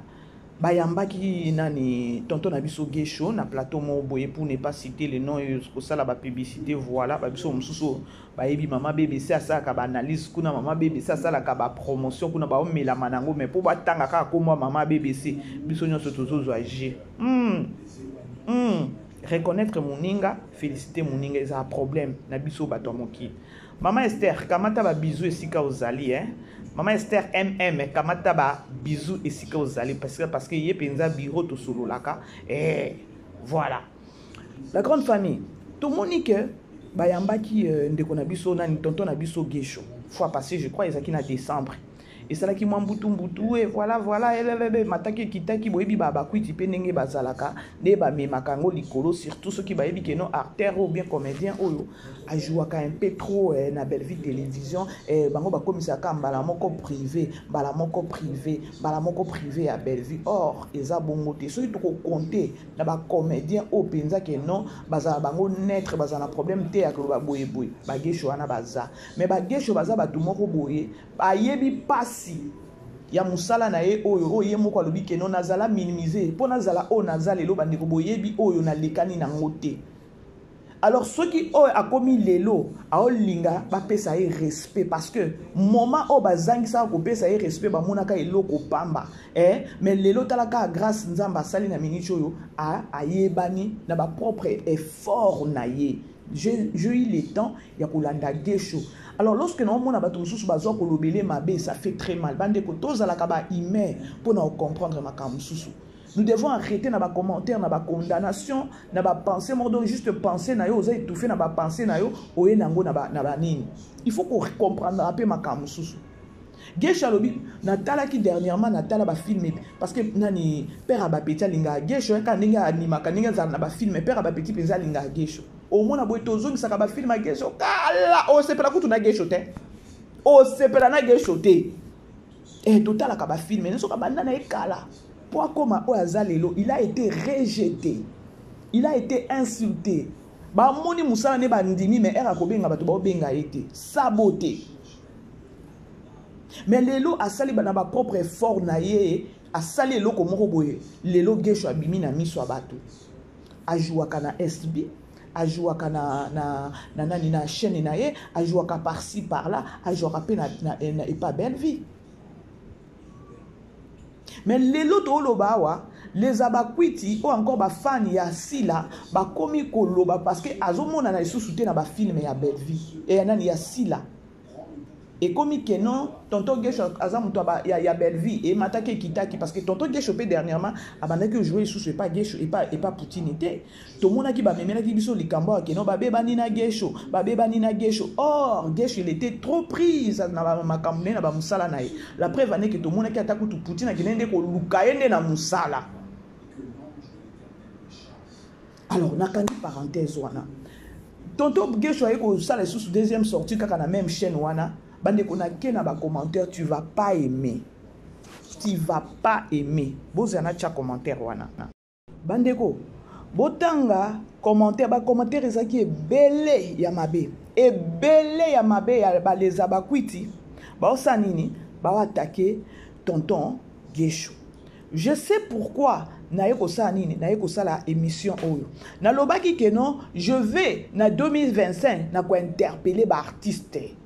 bayambaki nani, tonton na biso Gesho, na plateau moko boye, pour ne pas citer le nom, kosala bapublicité. Voilà, babiso mosusu bayebi mama BBC asalaka baanalyse kuna, mama BBC asalaka bapromotion kuna, baomelama nango. Mais mpo batanga kaka komwa mama BBC, biso nyonso tozozwa g. Reconnaître moninga, féliciter moninga eza problème na biso bato ya mokili. Mama Esther, kamata babizu esika ozali, hein? Mama Esther mm, kamata babizu esika ozali, parce que ye mpenza bureau tosololaka. Voilà, la grande famille, tomoni ke bayambaki ndeko na biso nani, tonton na biso Gesho, fois passé, je crois ezalaki na décembre. Esalaki mwa mbutu mbutu e voilà, elelele, mataki ekitaki. Boyebi bakwiti mpe ndenge bazalaka, nde bamemaka yango likolo, surtout soki bayebi ke non, acteur oyo bien comédien oyo ajouaka un peu trop na Bellevue Télévision, bango bakomisaka mbala moko privé, mbala moko privé, mbala moko privé ya Bellevue. Or eza bongo te. Soki tokocompter na bacomédien oyo mpenza ke non, bazala bango neutre, bazala na problème te ya koloba boyeboye, bagesho wana baza. Mais bagesho baza bato moko boye bayebi mpasi ya mosala na ye oyo ye moko alobi ke non, nazala minimise mpo nazala oyo naza lelo. Bandeko, boyebi oyo nalekani nango te. Alors soki oyo akomi lelo aolinga bapesa ye respect, parce que moment oyo bazangisaka kopesa ye respect, bamonaka eloko pamba, eh? Mais lelo talaka grâce Nzambe asali na minute oyo, ayebani na bapropre effort na ye. J'ai eu le temps ya kolanda Gesho. Alors lorsque naomona bato mosusu bazwa kolobele mabe, ça fait très mal. Bandeko, tozalaka bahumain mpona kocomprendre makambo mosusu. Nous devons arrêter na bacommentaire, na bacondamnation, na bapensée moko. Donc juste pensée na yo, oza étouffé na bapensée na yo, oye nango na banini. Il faut comprendre mpe makambo mosusu. Gesho alobi, natalaki dernièrement, natala bafilm, parce que nani, père ya bapeti alingaka Gesho kaka ndenge animaka, ndenge azala na bafilm. Père ya bapeti mpenza alingaka Gesho. Omona boye, tozongisaka bafilm ya Gesho kala, osepela kutu na Gesho te, osepela na Gesho te. Totalaka bafilm soki abanda na ye kala mpo akóma oyo aza lelo. Il a été rejeté, il a été insulté. Bamoni mosala nde bandimi, mais ere akobenga bato, baobenga ye te, sabote. Mais lelo asali na bapropre effort na ye, asali eloko moko boye. Lelo Gesho abimi na miso ya bato, ajouaka na SB, ajouaka na nani, na chaîne na ye, ajouaka par-ci par-là, ajouaka mpe na epa Belle Vie. Mais lelo tooloba awa, les abakwiti oyo encore bafani ya Sila bakomi koloba, parce que azomonana lisusu te na bafilm ya Bellevie e ya nani, ya Sila. Ekomi ke non, tonton Gesho aza moto ya Bellevie. Emataki, ekitaki, parce que tonton Gesho mpe dernièrement abandaki ojouer lisusu epa Gesho, epa Poutine te. Tomonaki bamemelaki biso likambo awa ke non, babebani na Gesho, babebani na Gesho. Or Gesho, il était trop prise na makambo nde na bamosala na ye. La preuve ane ke tomonaki ata kutu Poutine akende nde koluka ye nde na mosala. Alors nakangi parenthèse wana. Tonton Gesho aye kosala lisusu deuxième sortie kaka na même chaîne wana. Bandeko, nake na bacommentaire, tu vas pas aimer, tu vas pas aimer. Bozala na tia commentaire wana. Bandeko, botanga commentaire. Bacommentaire ezalaki ebele ya mabe, ebele ya mabe ya baleza bakwiti. Baosala nini? Baoattaquer tonton Gesho. Je sais pourquoi naye kosala nini, naye kosala émission oyo. Nalobaki ke non, je vais na 2025 na kointerpeller baartiste.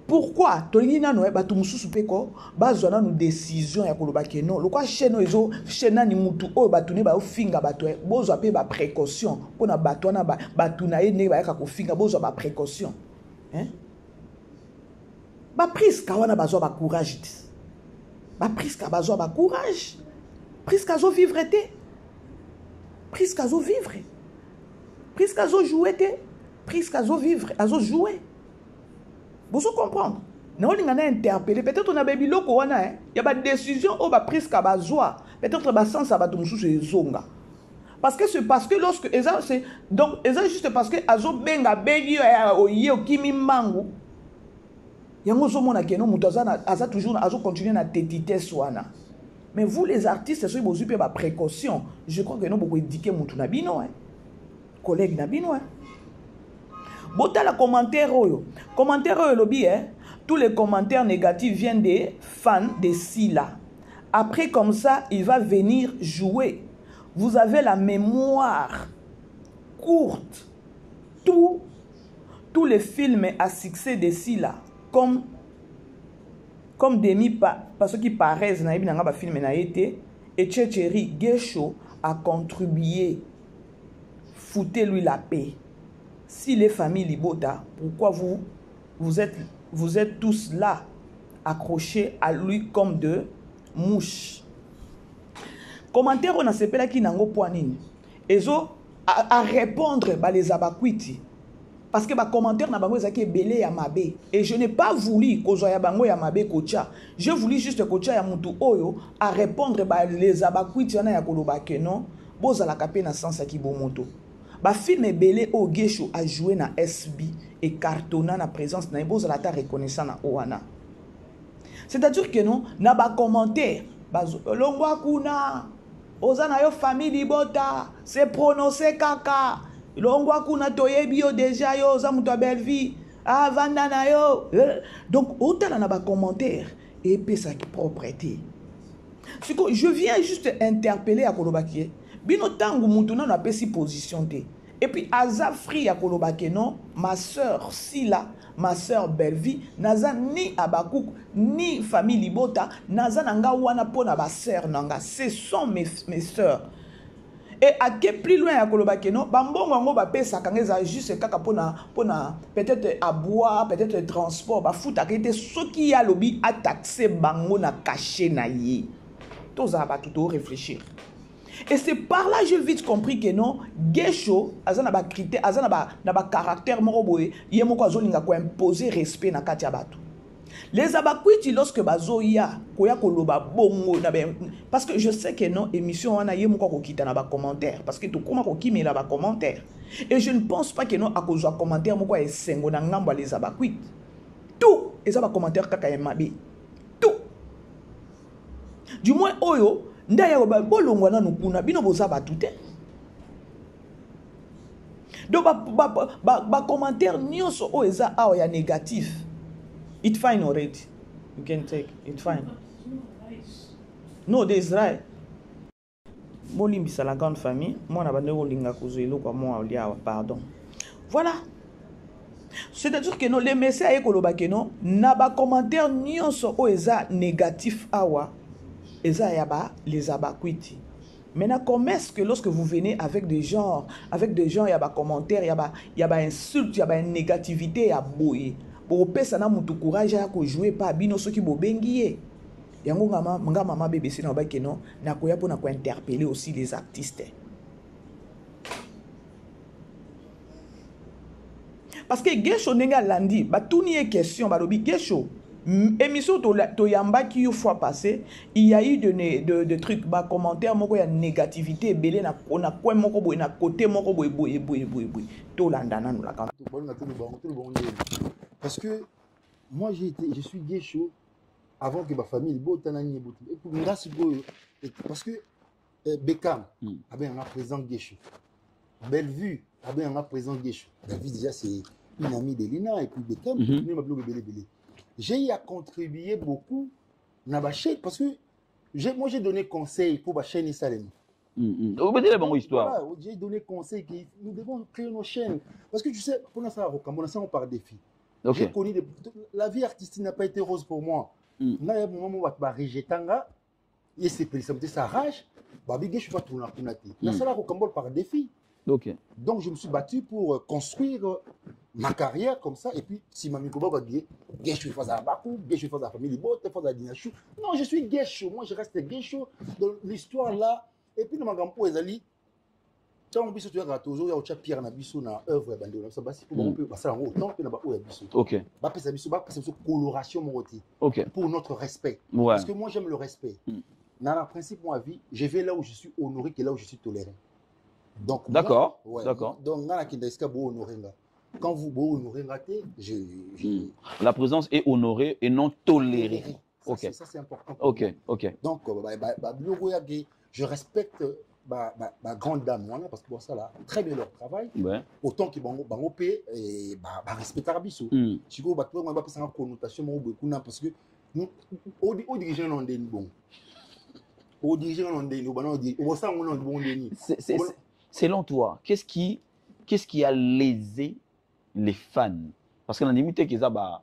Pourquoi tolingi nano bato mosusu mpe ko bazwa nanu décision ya koloba ke non, lokwa chaîne oyo ezo chaîne nani, mutu oyo bato ne baofinga bato, bozwa mpe baprécaution mpona bato wana, bato na ye ndenge bayaka kofinga, bozwa baprécaution, hein? Bapriska wana bazwa bacourage te, bapriska bazwa bacourage. Priska azovivre te, Priska azovivre, Priska azojoue te, Priska azovivre, azojoue. Bozo comprendre? Naolinga na interpeller peut-être na babiloko wana, eh, ya badécision oyo bapriska bazwa, peut-être basens ya bato mosusu ezonga. Parce que c'est parce que lorsque eza, c'est donc eza juste parce que azobenga, abengi yo, oye, okimi mbangu. Yango ozomona ke non, moto aza toujours, azocontinue na tetitesse wana. Mais vous les artistes, soki bozwi mpe baprécaution, je crois que non, bokoéduquer motu na bino, hein, collègue na bino, hein. Botala commentaire oyo. Commentaire oyo elobi, hein, tous les commentaires négatifs viennent des fans de Sila. Après comme ça, il va venir jouer. Vous avez la mémoire courte. Tous les films à succès de Sila, comme Demi pa, parce qu'il paraît nayebi nanga bafilm na ye te, Echecheri, Gesho a contribué. Foutez-lui la paix. Si les familles Libota, pourquoi vous êtes tous là accrochés à lui comme de mouches? Commentaire oyo nasepelaki nango mpo nini? Ezo a répondre baleza bakwiti, parce que bacommentaire na bango ezalaki ebele ya mabe et je n'ai pas voulu kozwa ya bango ya mabe kotia. Je voulu juste kotia ya mutu oyo a répondre baleza bakwiti wana ya koloba ke non, bozalaka mpe na sens ya kibomoto. Bafilm ebele oyo Gesho ajoue na SB ecartonna na présence na ye, bozala ata reconnaissant na o wana. C'est-à-dire que non, na bacommentaire, longwa kuna, oza na yo famille Libota, se prononce kaka, longwa kuna, toyebi yo déjà, yo oza moto ya Bellevie, avanda na yo. Donc otala na bacommentaire, epesaki propre te. Siko je viens juste interpeller ya kolobaki ye bino, ntango motu nano apesi position te. Et puis aza free ya koloba que non, ma sœur Sila, ma sœur Bellevue, naza ni Habacuc, ni famille Libota, naza na nga wana pona ba sœurs na nga. Ce sont mes, mes sœurs. Et ake plus loin ya koloba que non, ba mbongo yango ba pesaka nga eza juste kaka pona, pona peut-être à boire, peut-être transport, ba futaka ye te soki ye alobi a taxer bango na cachet na ye. Tozala bato to réfléchir. Et c'est par là j'ai vite compris que non, Guesho aza na ba critères, aza na ba na ba caractère moko boye, ye moko azolinga ko imposer respect na kati ya bato. Les abakwiti lorsque bazoya koya koloba bongo na ben, parce que je sais que non émission wana ye moko akokita na ba commentaires parce que tokoma kokimela ba commentaires et je ne pense pas que non akozwa commentaire moko ya esengo na ngambo ya les abakwiti. Tout eza ba commentaires kaka ya mabe. Tout du moins oyo nde aya koba bolongwa nanu kuna bino boza bato te donc bacommentaire ba, ba, ba nyonso oyo eza awa ya négatif it fine already you can take it fine no there is right Bolimbisa la grande famille, mwana bande kolinga kozwa eloko ya mwa olia awa, pardon. Voilà. C'est-à-dire que non, les messieurs aye koloba que non, na ba commentaires nyonso oyo eza négatif awa, eza ya ba les abakwiti. Maintenant, comment est-ce que lorsque vous venez avec des genres, avec des gens, il y a ba commentaires, il y a ba, il y a ba insultes, il y a ba négativité, il y a boye. Bopesa na mutu courage ya ko jouer pa bino soki bobengi ye. Yango nga ma, nga mama BBC na ba que non, nakoya pona ko interpeller aussi les artistes. Parce que Guesho ndenge alandi, batuni ye question, balobi Guesho, émission toyambaki yo fois passée, il y a eu de, de, de trucs, ba commentaires moko ya négativité ebele na, na coin moko boye, na côté moko boye, boye, boye, boye, boye. Tolanda nanu la Parce que moi j'ai été, je suis Guesho avant que ma famille bota na nini bota. Et puis nga sikoyo, parce que eh, Beckham mm. abe nga président Guesho. Bellevue abe nga président Guesho. David déjà c'est une amie de Lina et puis Beckham mm -hmm. ma biloko ebele ebele. J'ai eu à contribuer beaucoup na ba chaîne parce que j'ai, moi j'ai donné conseil pour ma chaîne esalema. Obetela bango histoire. Voilà, j'ai donné conseil que nous devons créer nos chaînes parce que tu sais pour ça rokambo na sango par défi. Okay. J'ai connu des... la vie artistique n'a pas été rose pour moi. Nga ya moment mo bato ba rejeter nga et c'est ça me ça rage. Ba bige je suis pas tourner kuna te. Na sala rokambo par défi. Okay. Donc je me suis battu pour construire ma carrière comme ça et puis si ma mikoba va dire Guesho face à Bakou, Guesho face à la famille Bote, face à Dinachou. Non, je suis Guesho, moi je reste Guesho. Donc l'histoire là et puis na makambo ezali ntango biso toyaka tozoya kotya pierre na biso na œuvre ya bandeko na biso basi mpo bango mpe basala yango autant mpe na baoyo ya biso. Okay. Bapesa biso, bapesa biso coloration moko te. Okay. Pour notre respect. Ouais. Parce que moi j'aime le respect. Dans le principe, moi, vie, je vais là où je suis honoré que là où je suis toléré. Donc, D'accord. moi, ouais. D'accord. Donc, nga na kinda esika bo honoré nga. Quand vous bo honoré nga te, je, je La présence est honorée et non tolérée. Tolérée. Ça, Ok. c'est, ça, c'est important pour Ok, moi. ok. Donc, bah, bah, bah, biloko ya ke, je respecte ba, ba, ba grande dame wana parce que bon, ça là, très bien leur travail. Ouais. Autant que bango, bango pe, et, bah, bah, respecter biso. Sikoyo, bato bango bapesa nga connotation moko boye kuna parce que nous, au, au dirigeant non ndeni bon. Au dirigeant non ndeni, au bana, au dirigeant, au basa non bon ndeni. C'est, c'est, Au bana c'est, selon toi, qu'est-ce qui a lésé les fans? Parce que dans limite qu'ils a ba,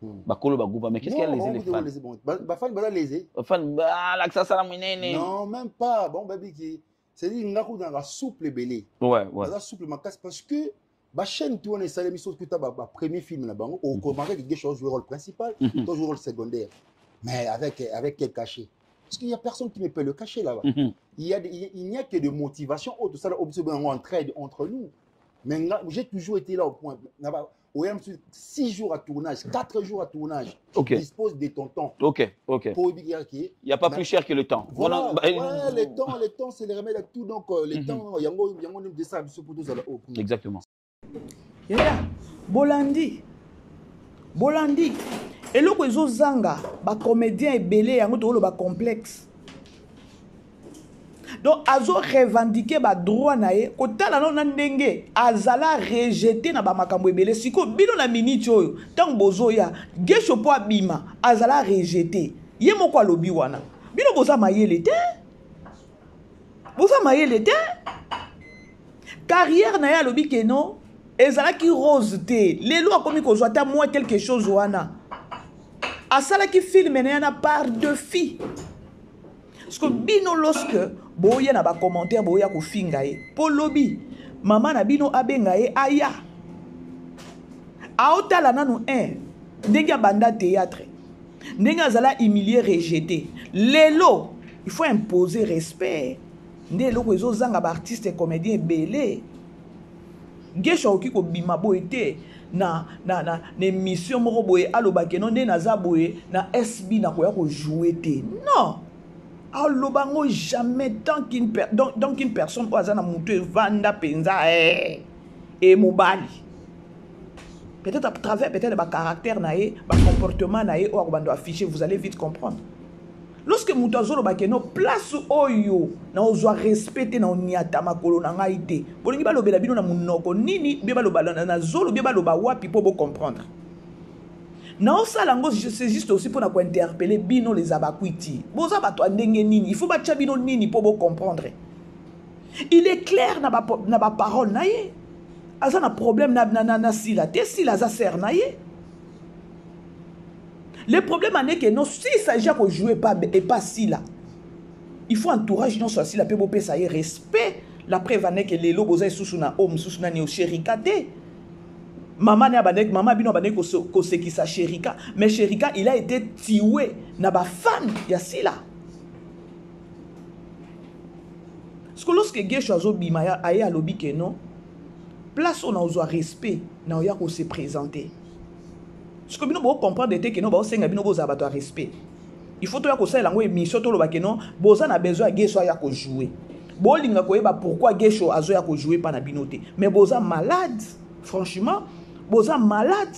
ba kolo ba groupe, mais qu'est-ce qui a Non, lésé bon, les vous fans? lésé, bon. Ba, ba fan, ba lésé. Ba fan, ba, la ça, ça, la minene. Non, même pas. Bon, baby, qui, c'est dit, nga ku dans la souple belé. Ouais, ouais. La souple ma casse parce que ba chaîne tout on est salé mission tout ba, ba premier film là bango, au commentaire qui joue le rôle principal, toi joue le rôle secondaire. Mais avec quel cachet? Parce qu'il y a personne qui me peut le cacher là-bas. Il y a des, il y a, il n'y a que de motivation autre ça là, observe on entraide entre nous. Mais nga, j'ai toujours été là au point. Là-bas, au M, 6 jours à tournage, 4 jours à tournage. Tu disposes de ton temps. Ok, ok. Pour dire que Il n'y a pas Mais plus cher que le temps. Voilà, Voilà, bah, ouais, le temps, le temps, c'est le remède à tout. Donc le temps, il y a un il y a un de ça, pour tous, alors, oh, Exactement. Yaya, Bolandi. Bolandi. Eloko ezozanga, ba comédien ebele yango tokolo ba complexe. Donc azo revendiquer ba droit na ye, kotala no na ndenge azala rejeté na ba makambo ebele. Siko bino na minute oyo, tango bozoya, Guesho po abima, azala rejeté. Ye moko alobi wana. Bino boza mayele te. Boza mayele te. Carrière na ye alobi ke non, ezalaki rose te. Lelo akomi kozwa ata mwa quelque chose wana. Asalaki film na ye na par de fille. Parce que bino lorsque boya na ba commentaire boya kofinga ye, po lobi mama na bino abenga ye aya. Aotala nanu un ndenge abanda théâtre. Ndenge azala humilié rejeté. Lelo il faut imposer respect. Nde eloko ezozanga ba artistes et comédiens ebele. Gesho akoki kobima boye te na, na, na, na émission moko boye aloba ke non nde naza boye na SB nakoya kojouer te. Non! Aloba yango jamais tant qu'une per, donc, donc une personne oyo aza na motu evanda mpenza eh, e mobali. Peut-être à travers peut-être ba caractère na ye, ba comportement na ye oyo akobanda afficher, vous allez vite comprendre. Lorsque moto azoloba ke no place oyo na ozwa respect te na oniata makolo na ngai te, bolingi balobela bino na monoko nini, bie baloba na zolo, bie baloba wapi po bo comprendre. Na osala yango c'est juste aussi pona ko interpeller bino les abakwiti. Boza bato ya ndenge nini, il faut batia bino nini po bo comprendre. Il est clair na ba parole na ye. Aza na problème na Sila te, Sila aza sœur na ye. Le problème en est que non, s'il s'agit de jouer pas, et pas Sila, il faut entourage non soit Sila pe bopé ça y est, respect. La preuve en est que les lobos boza sous na homme sous na ni Sherika te. Maman ne abandek, maman bino abandek ko sekisa Sherika, mais Sherika il a été tué na ba fan ya Sila. Parce que lorsque Gesho azo bima ya aye alobi que non, place on a ozwa respect na oya ko se présenter. Parce que bino bo comprendre te que non ba osenga bino boza bato ya respect. Il faut toya kosalela yango émission toloba que non boza na besoin ya Gesho aya ko jouer. Bolinga koyeba pourquoi Gesho azoya ko jouer pa na bino te. Mais boza malade, franchement, boza malade.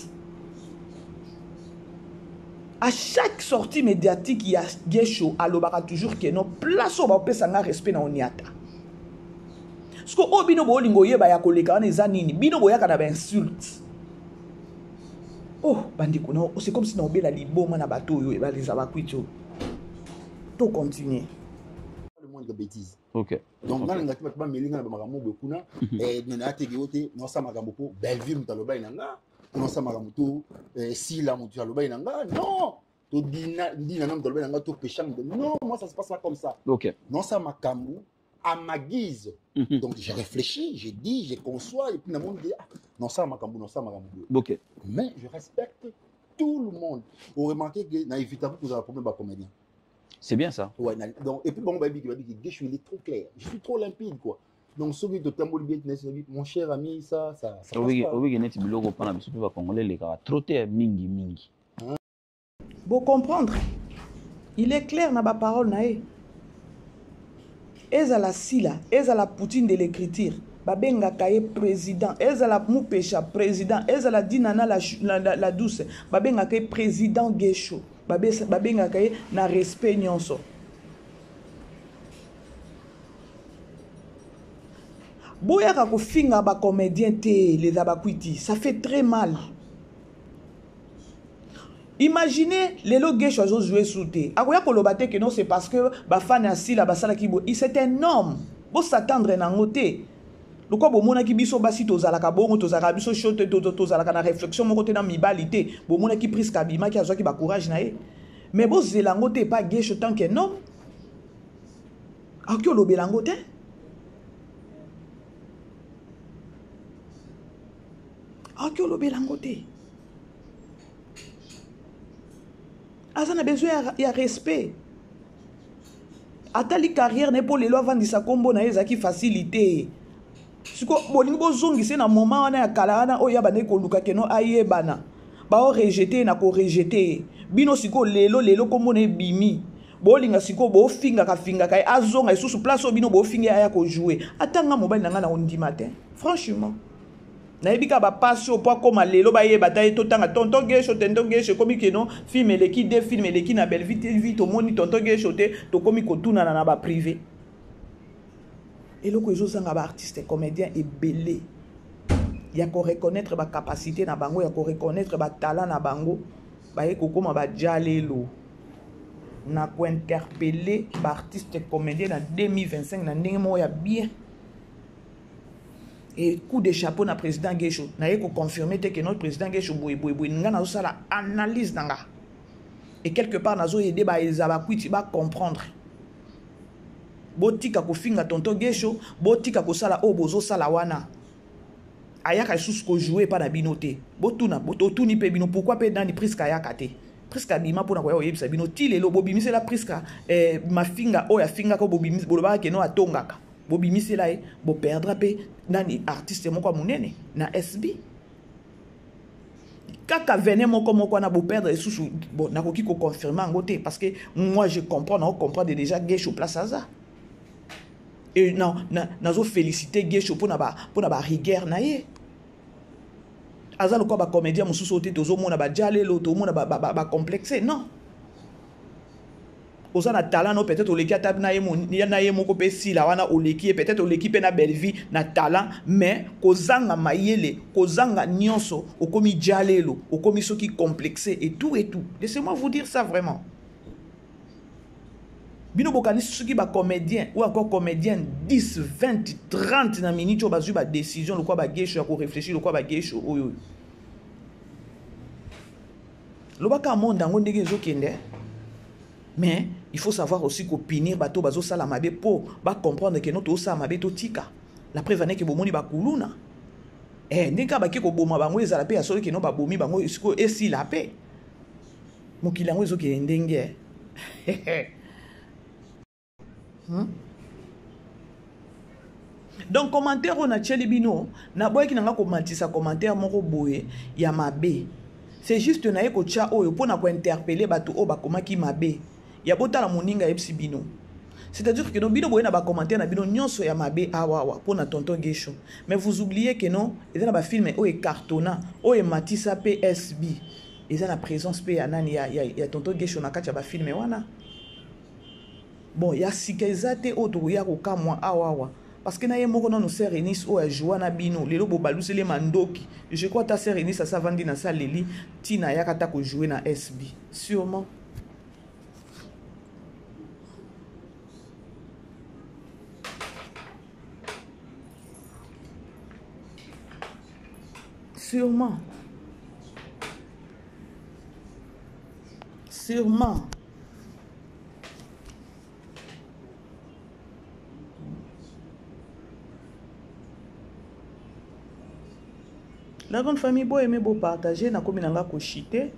À chaque sortie médiatique ya Gesho alobaka toujours que non place oyo baopesa nga respect na oniata. Parce que oyo bino bolingo oyeba ya koleka wana eza nini? Bino boyaka na ba insulte. Oh, bandeko na, c'est comme si na obela liboma na bato oyo ebaliza bakwiti oyo. To continuer. Le moindre bêtise. OK. Donc nga ngati bato bameli nga na bamakambo boye kuna, eh, na na tege ote, na sa makambo po Bellevue moto alobaki na nga, na sa makambo to, eh, Sila moto alobaki na nga. Non, to dina dina na moto alobaki na nga to pesha moto. Non, moi ça se passe pas comme ça. OK. Non sa makambo à ma guise. Donc j'ai réfléchi, j'ai dit, j'ai conçois et puis dans mon dit ah, non ça makambo, non ça makambo. OK. Mais je respecte tout le monde. Vous remarquez que na évité que vous avez un problème ba comédien. C'est bien ça. Ouais, na, donc et puis bon baby qui va dire que je suis trop clair, je suis trop limpide quoi. Donc ceux qui te tamboli bien mon cher ami ça ça ça Oui, passe pas. oui, neti biloko pana biso pe ba congolais les ka trop te mingi mingi. Hein? Bo comprendre. Il est clair na ba parole na ye. Ezala Sila, ezala Poutine de l'écriture, babengaka ye président, ezala Mupesha président, ezala Dinana la douce, babengaka ye président Gesho, babengaka ye na respect nyonso. Boyaka kofinga ba comédien te, les abakwiti, ça fait très mal. Imaginez lelo Gesho azo jouer sous te. Akoya koloba te que non c'est parce que ba fan ya Sila basalaki bo. Il c'est un homme. Bo s'attendre nango te. Lokwa bomonaki biso basi tozalaka bongo, tozalaka biso chaud te, tozalaka na réflexion moko te na mibali te. Bomonaki Prisca abimaki azwaki ba courage na ye. Mais bozela yango te pa Gesho tant que non. Akoki olobela yango te. Akoki olobela yango te. Aza na besoin ya respect. Atali carrière na ye po lelo avandisa kombo na ye ezalaki facilité. Siko bolingi bozongise na moment wana ya kala wana oyo ya bandaki koluka keno ayebana. Bao rejeter na ko rejeter. Bino siko lelo lelo kombo na ebimi. Bolinga siko bofingaka fingaka ye azonga lisusu place oyo bino bofinga aya ko jouer. Ata nga mobali na nga na ondima te. Franchement. Nayebi kaka ba pasi oyo po akoma lelo bayeba ta ye totanga tonton Gesho, tonton Gesho ekomi keno film eleki deux film eleki na Bellevue TV tomoni tonton Gesho te tokomi kotunana na ba privé. Eloko ezozanga ba artiste comédien ebele ya ko reconnaître ba capacité na bango, ya ko reconnaître ba talent na bango, baye kokoma ba djalelo. Na ko interpeller ba artiste comédien na 2025 na ndenge moko ya bien. Et coup de chapeau na président Guesho. Naye ko confirmer te que notre président Guesho boye boye boye nga nazo sala analyse na nga. Et quelque part nazo aider ba ezabakwiti ba comprendre. Botika kofinga tonton Guesho, botika kosala oyo bozosala wana. Ayaka lisusu ko jouer epa na bino te. Botuna, totuni pe bino pourquoi pe nani Prisca ayaka te. Prisca abima pona koya koyebisa bino ti lelo bobimisela Prisca eh, mafinga oyo afingaka bolobaka ke no atongaka. Bobimisela ye, bo perdra pe nani artiste moko ya monene na SB. Kaka venin moko moko wana bo perdre lisusu, bon nakoki ko confirmer yango te parce que moi je comprends, nako comprendre déjà Guesho place aza. Et non, na, nazo féliciter Guesho pona ba pona ba rigueur na ye. Aza lokola ba comédien mosusu oyo te tozomona ba djalelo, tozomona ba, ba, ba, ba complexe, non. Oza na talent no peut-être oleki ata na ye na ye moko pe sila wana oleki ye peut-être oleki pe na Bellevue na talent mais kozanga mayele kozanga nyonso okomi djalelo okomi soki complexe et tout et tout. Laissez-moi vous dire ça vraiment. Bino bokanisi soki ba comédien ou encore comédienne 10, 20, 30 na minute oyo bazwi ba décision lokola ba Guesho ya ko réfléchir lokola ba Guesho oyo. Lobaka monde yango ndenge ezokende. Mais il faut savoir aussi ko punir bato bazo sala mabe po ba comprendre que no to sala mabe to tika. La preuve en est que bomoni ba kuluna. Eh ndenge kaka bake koboma bango ezala pe ya solo que no babomi bango sikoyo esila pe. Mokili yango ezokende ndenge. Donc commentaire oyo natieli bino, naboyaki na nga komatisa commentaire moko boye ya mabe. C'est juste naye kotia oyo mpo na kointerpeller bato oyo bakomaki mabe. Ya botala moninga ayebisi bino. C'est-à-dire que non, bino boye na ba commentaire na bino nyonso ya mabe awa awa mpo na tonton Guesho. Mais vous oubliez que non, eza na ba film oyo ecartonna, oyo ematisa pe SB. Eza na présence pe ya nani ya, ya, ya tonton Guesho na kati ya ba film wana. Bon, ya sika eza te oyo tokoya kokamwa awa awa. Parce que na ye moko nanu sœur Eunice oyo ajoua na bino, lelo bobaluseli ye mandoki. Je crois ata sœur Eunice asa avandi na sa leli, tina ayaka ata ko jouer na SB. Sûrement. Sûrement. Sûrement. La grande famille, bo aimer, bo partager, nakomi nanga ko chiter.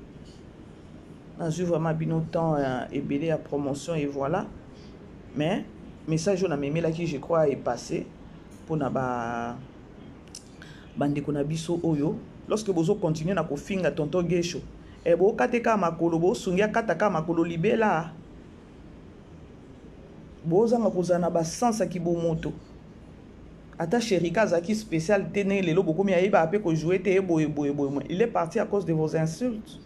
Nazui vraiment bino temps ebele ya promotion et voilà. Mais message oyo namemelaki je crois est passé pona ba bandeko na biso oyo lorsque bozo continuer na kofinga tonton Guesho, eh bo kate ka makolo, bo sungi akata ka makolo libela. Bozanga kozala na ba sens ya kibomoto. Ata Sherika azalaki spécial te ndenge lelo bokomi ayebaka pe ko jouer te boye boye boye. Il est parti à cause de vos insultes.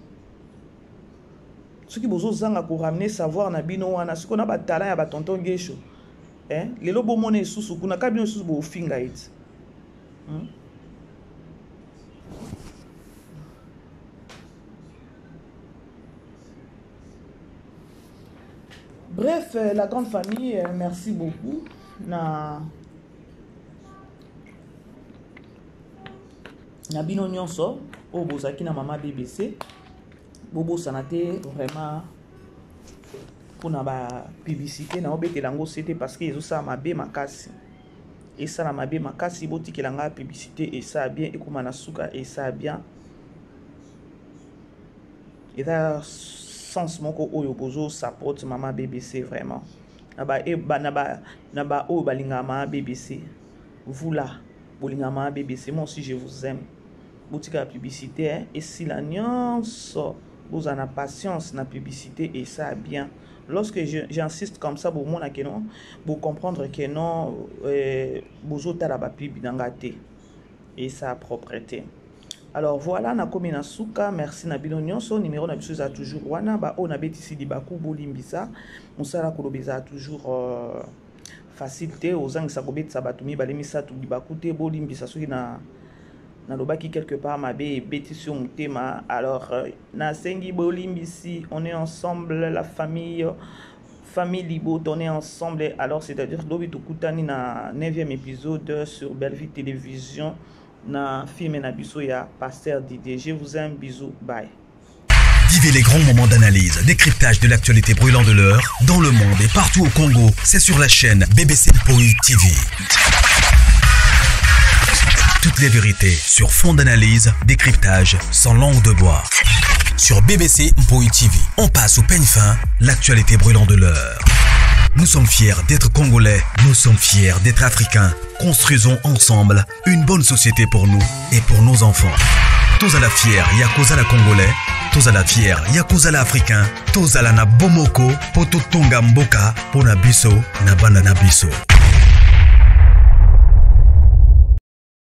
Soki bozozanga ko ramener savoir na bino wana, siko na ba talent ya ba tonton Guesho. Eh, lelo bomona lisusu kuna ka bino lisusu bofinga ye ti. Bref, la grande famille, merci beaucoup. Na na bino nyonso oyo bozalaki na mama BBC, bobosana te vraiment mpona ba publicité na obetela yango se te parce que ezosala mabe makasi. Esala mabe makasi, botikela nga publicité esala bien, ekoma na suka esala bien. Eza sens moko oyo bozo support mama BBC vraiment. Na ba, e, ba, na ba, na ba oyo balingaka mama BBC. Vous là, bolingaka mama BBC, moi aussi je vous aime. Botika la publicité, hein, esila nyonso. Bozala na patience na publicité et ça bien. Lorsque j'insiste comme ça, bomona que non, bo comprendre que non, bozotala ba pub na nga te. Et sa propreté. Alors voilà, nakomi na suka, merci na bino nyonso, numéro na biso eza toujours wana, ba oyo nabetisi libaku bolimbisa, mosala koloba eza toujours facile te, ozangisa kobetisa bato mibale misato libaku te, bolimbisa soki na nalobaki quelque part mabe ebetisi yo motema. Alors nasengi bolimbisi, on est ensemble la famille. Famille Libo, on est ensemble. Alors, c'est-à-dire, lobi tokutani na 9e épisode sur Bellevue Télévision, na film na biso ya Pasteur Didier. Je vous aime, bisous, bye. Vivez les grands moments d'analyse, décryptage de l'actualité brûlante de l'heure, dans le monde et partout au Congo. C'est sur la chaîne BBC Mpoi TV. Toutes les vérités sur fond d'analyse, décryptage, sans langue de bois. Sur BBC Mpoi TV, on passe au peigne fin l'actualité brûlante de l'heure. Nous sommes fiers d'être Congolais, nous sommes fiers d'être Africains. Construisons ensemble une bonne société pour nous et pour nos enfants. Tous à la fière, Yakuza la Congolais, tous à la fière, Yakuza la Africain, tous à la na Bomoko, Poto Tonga Mboka, Pona Biso, na Bana na Biso.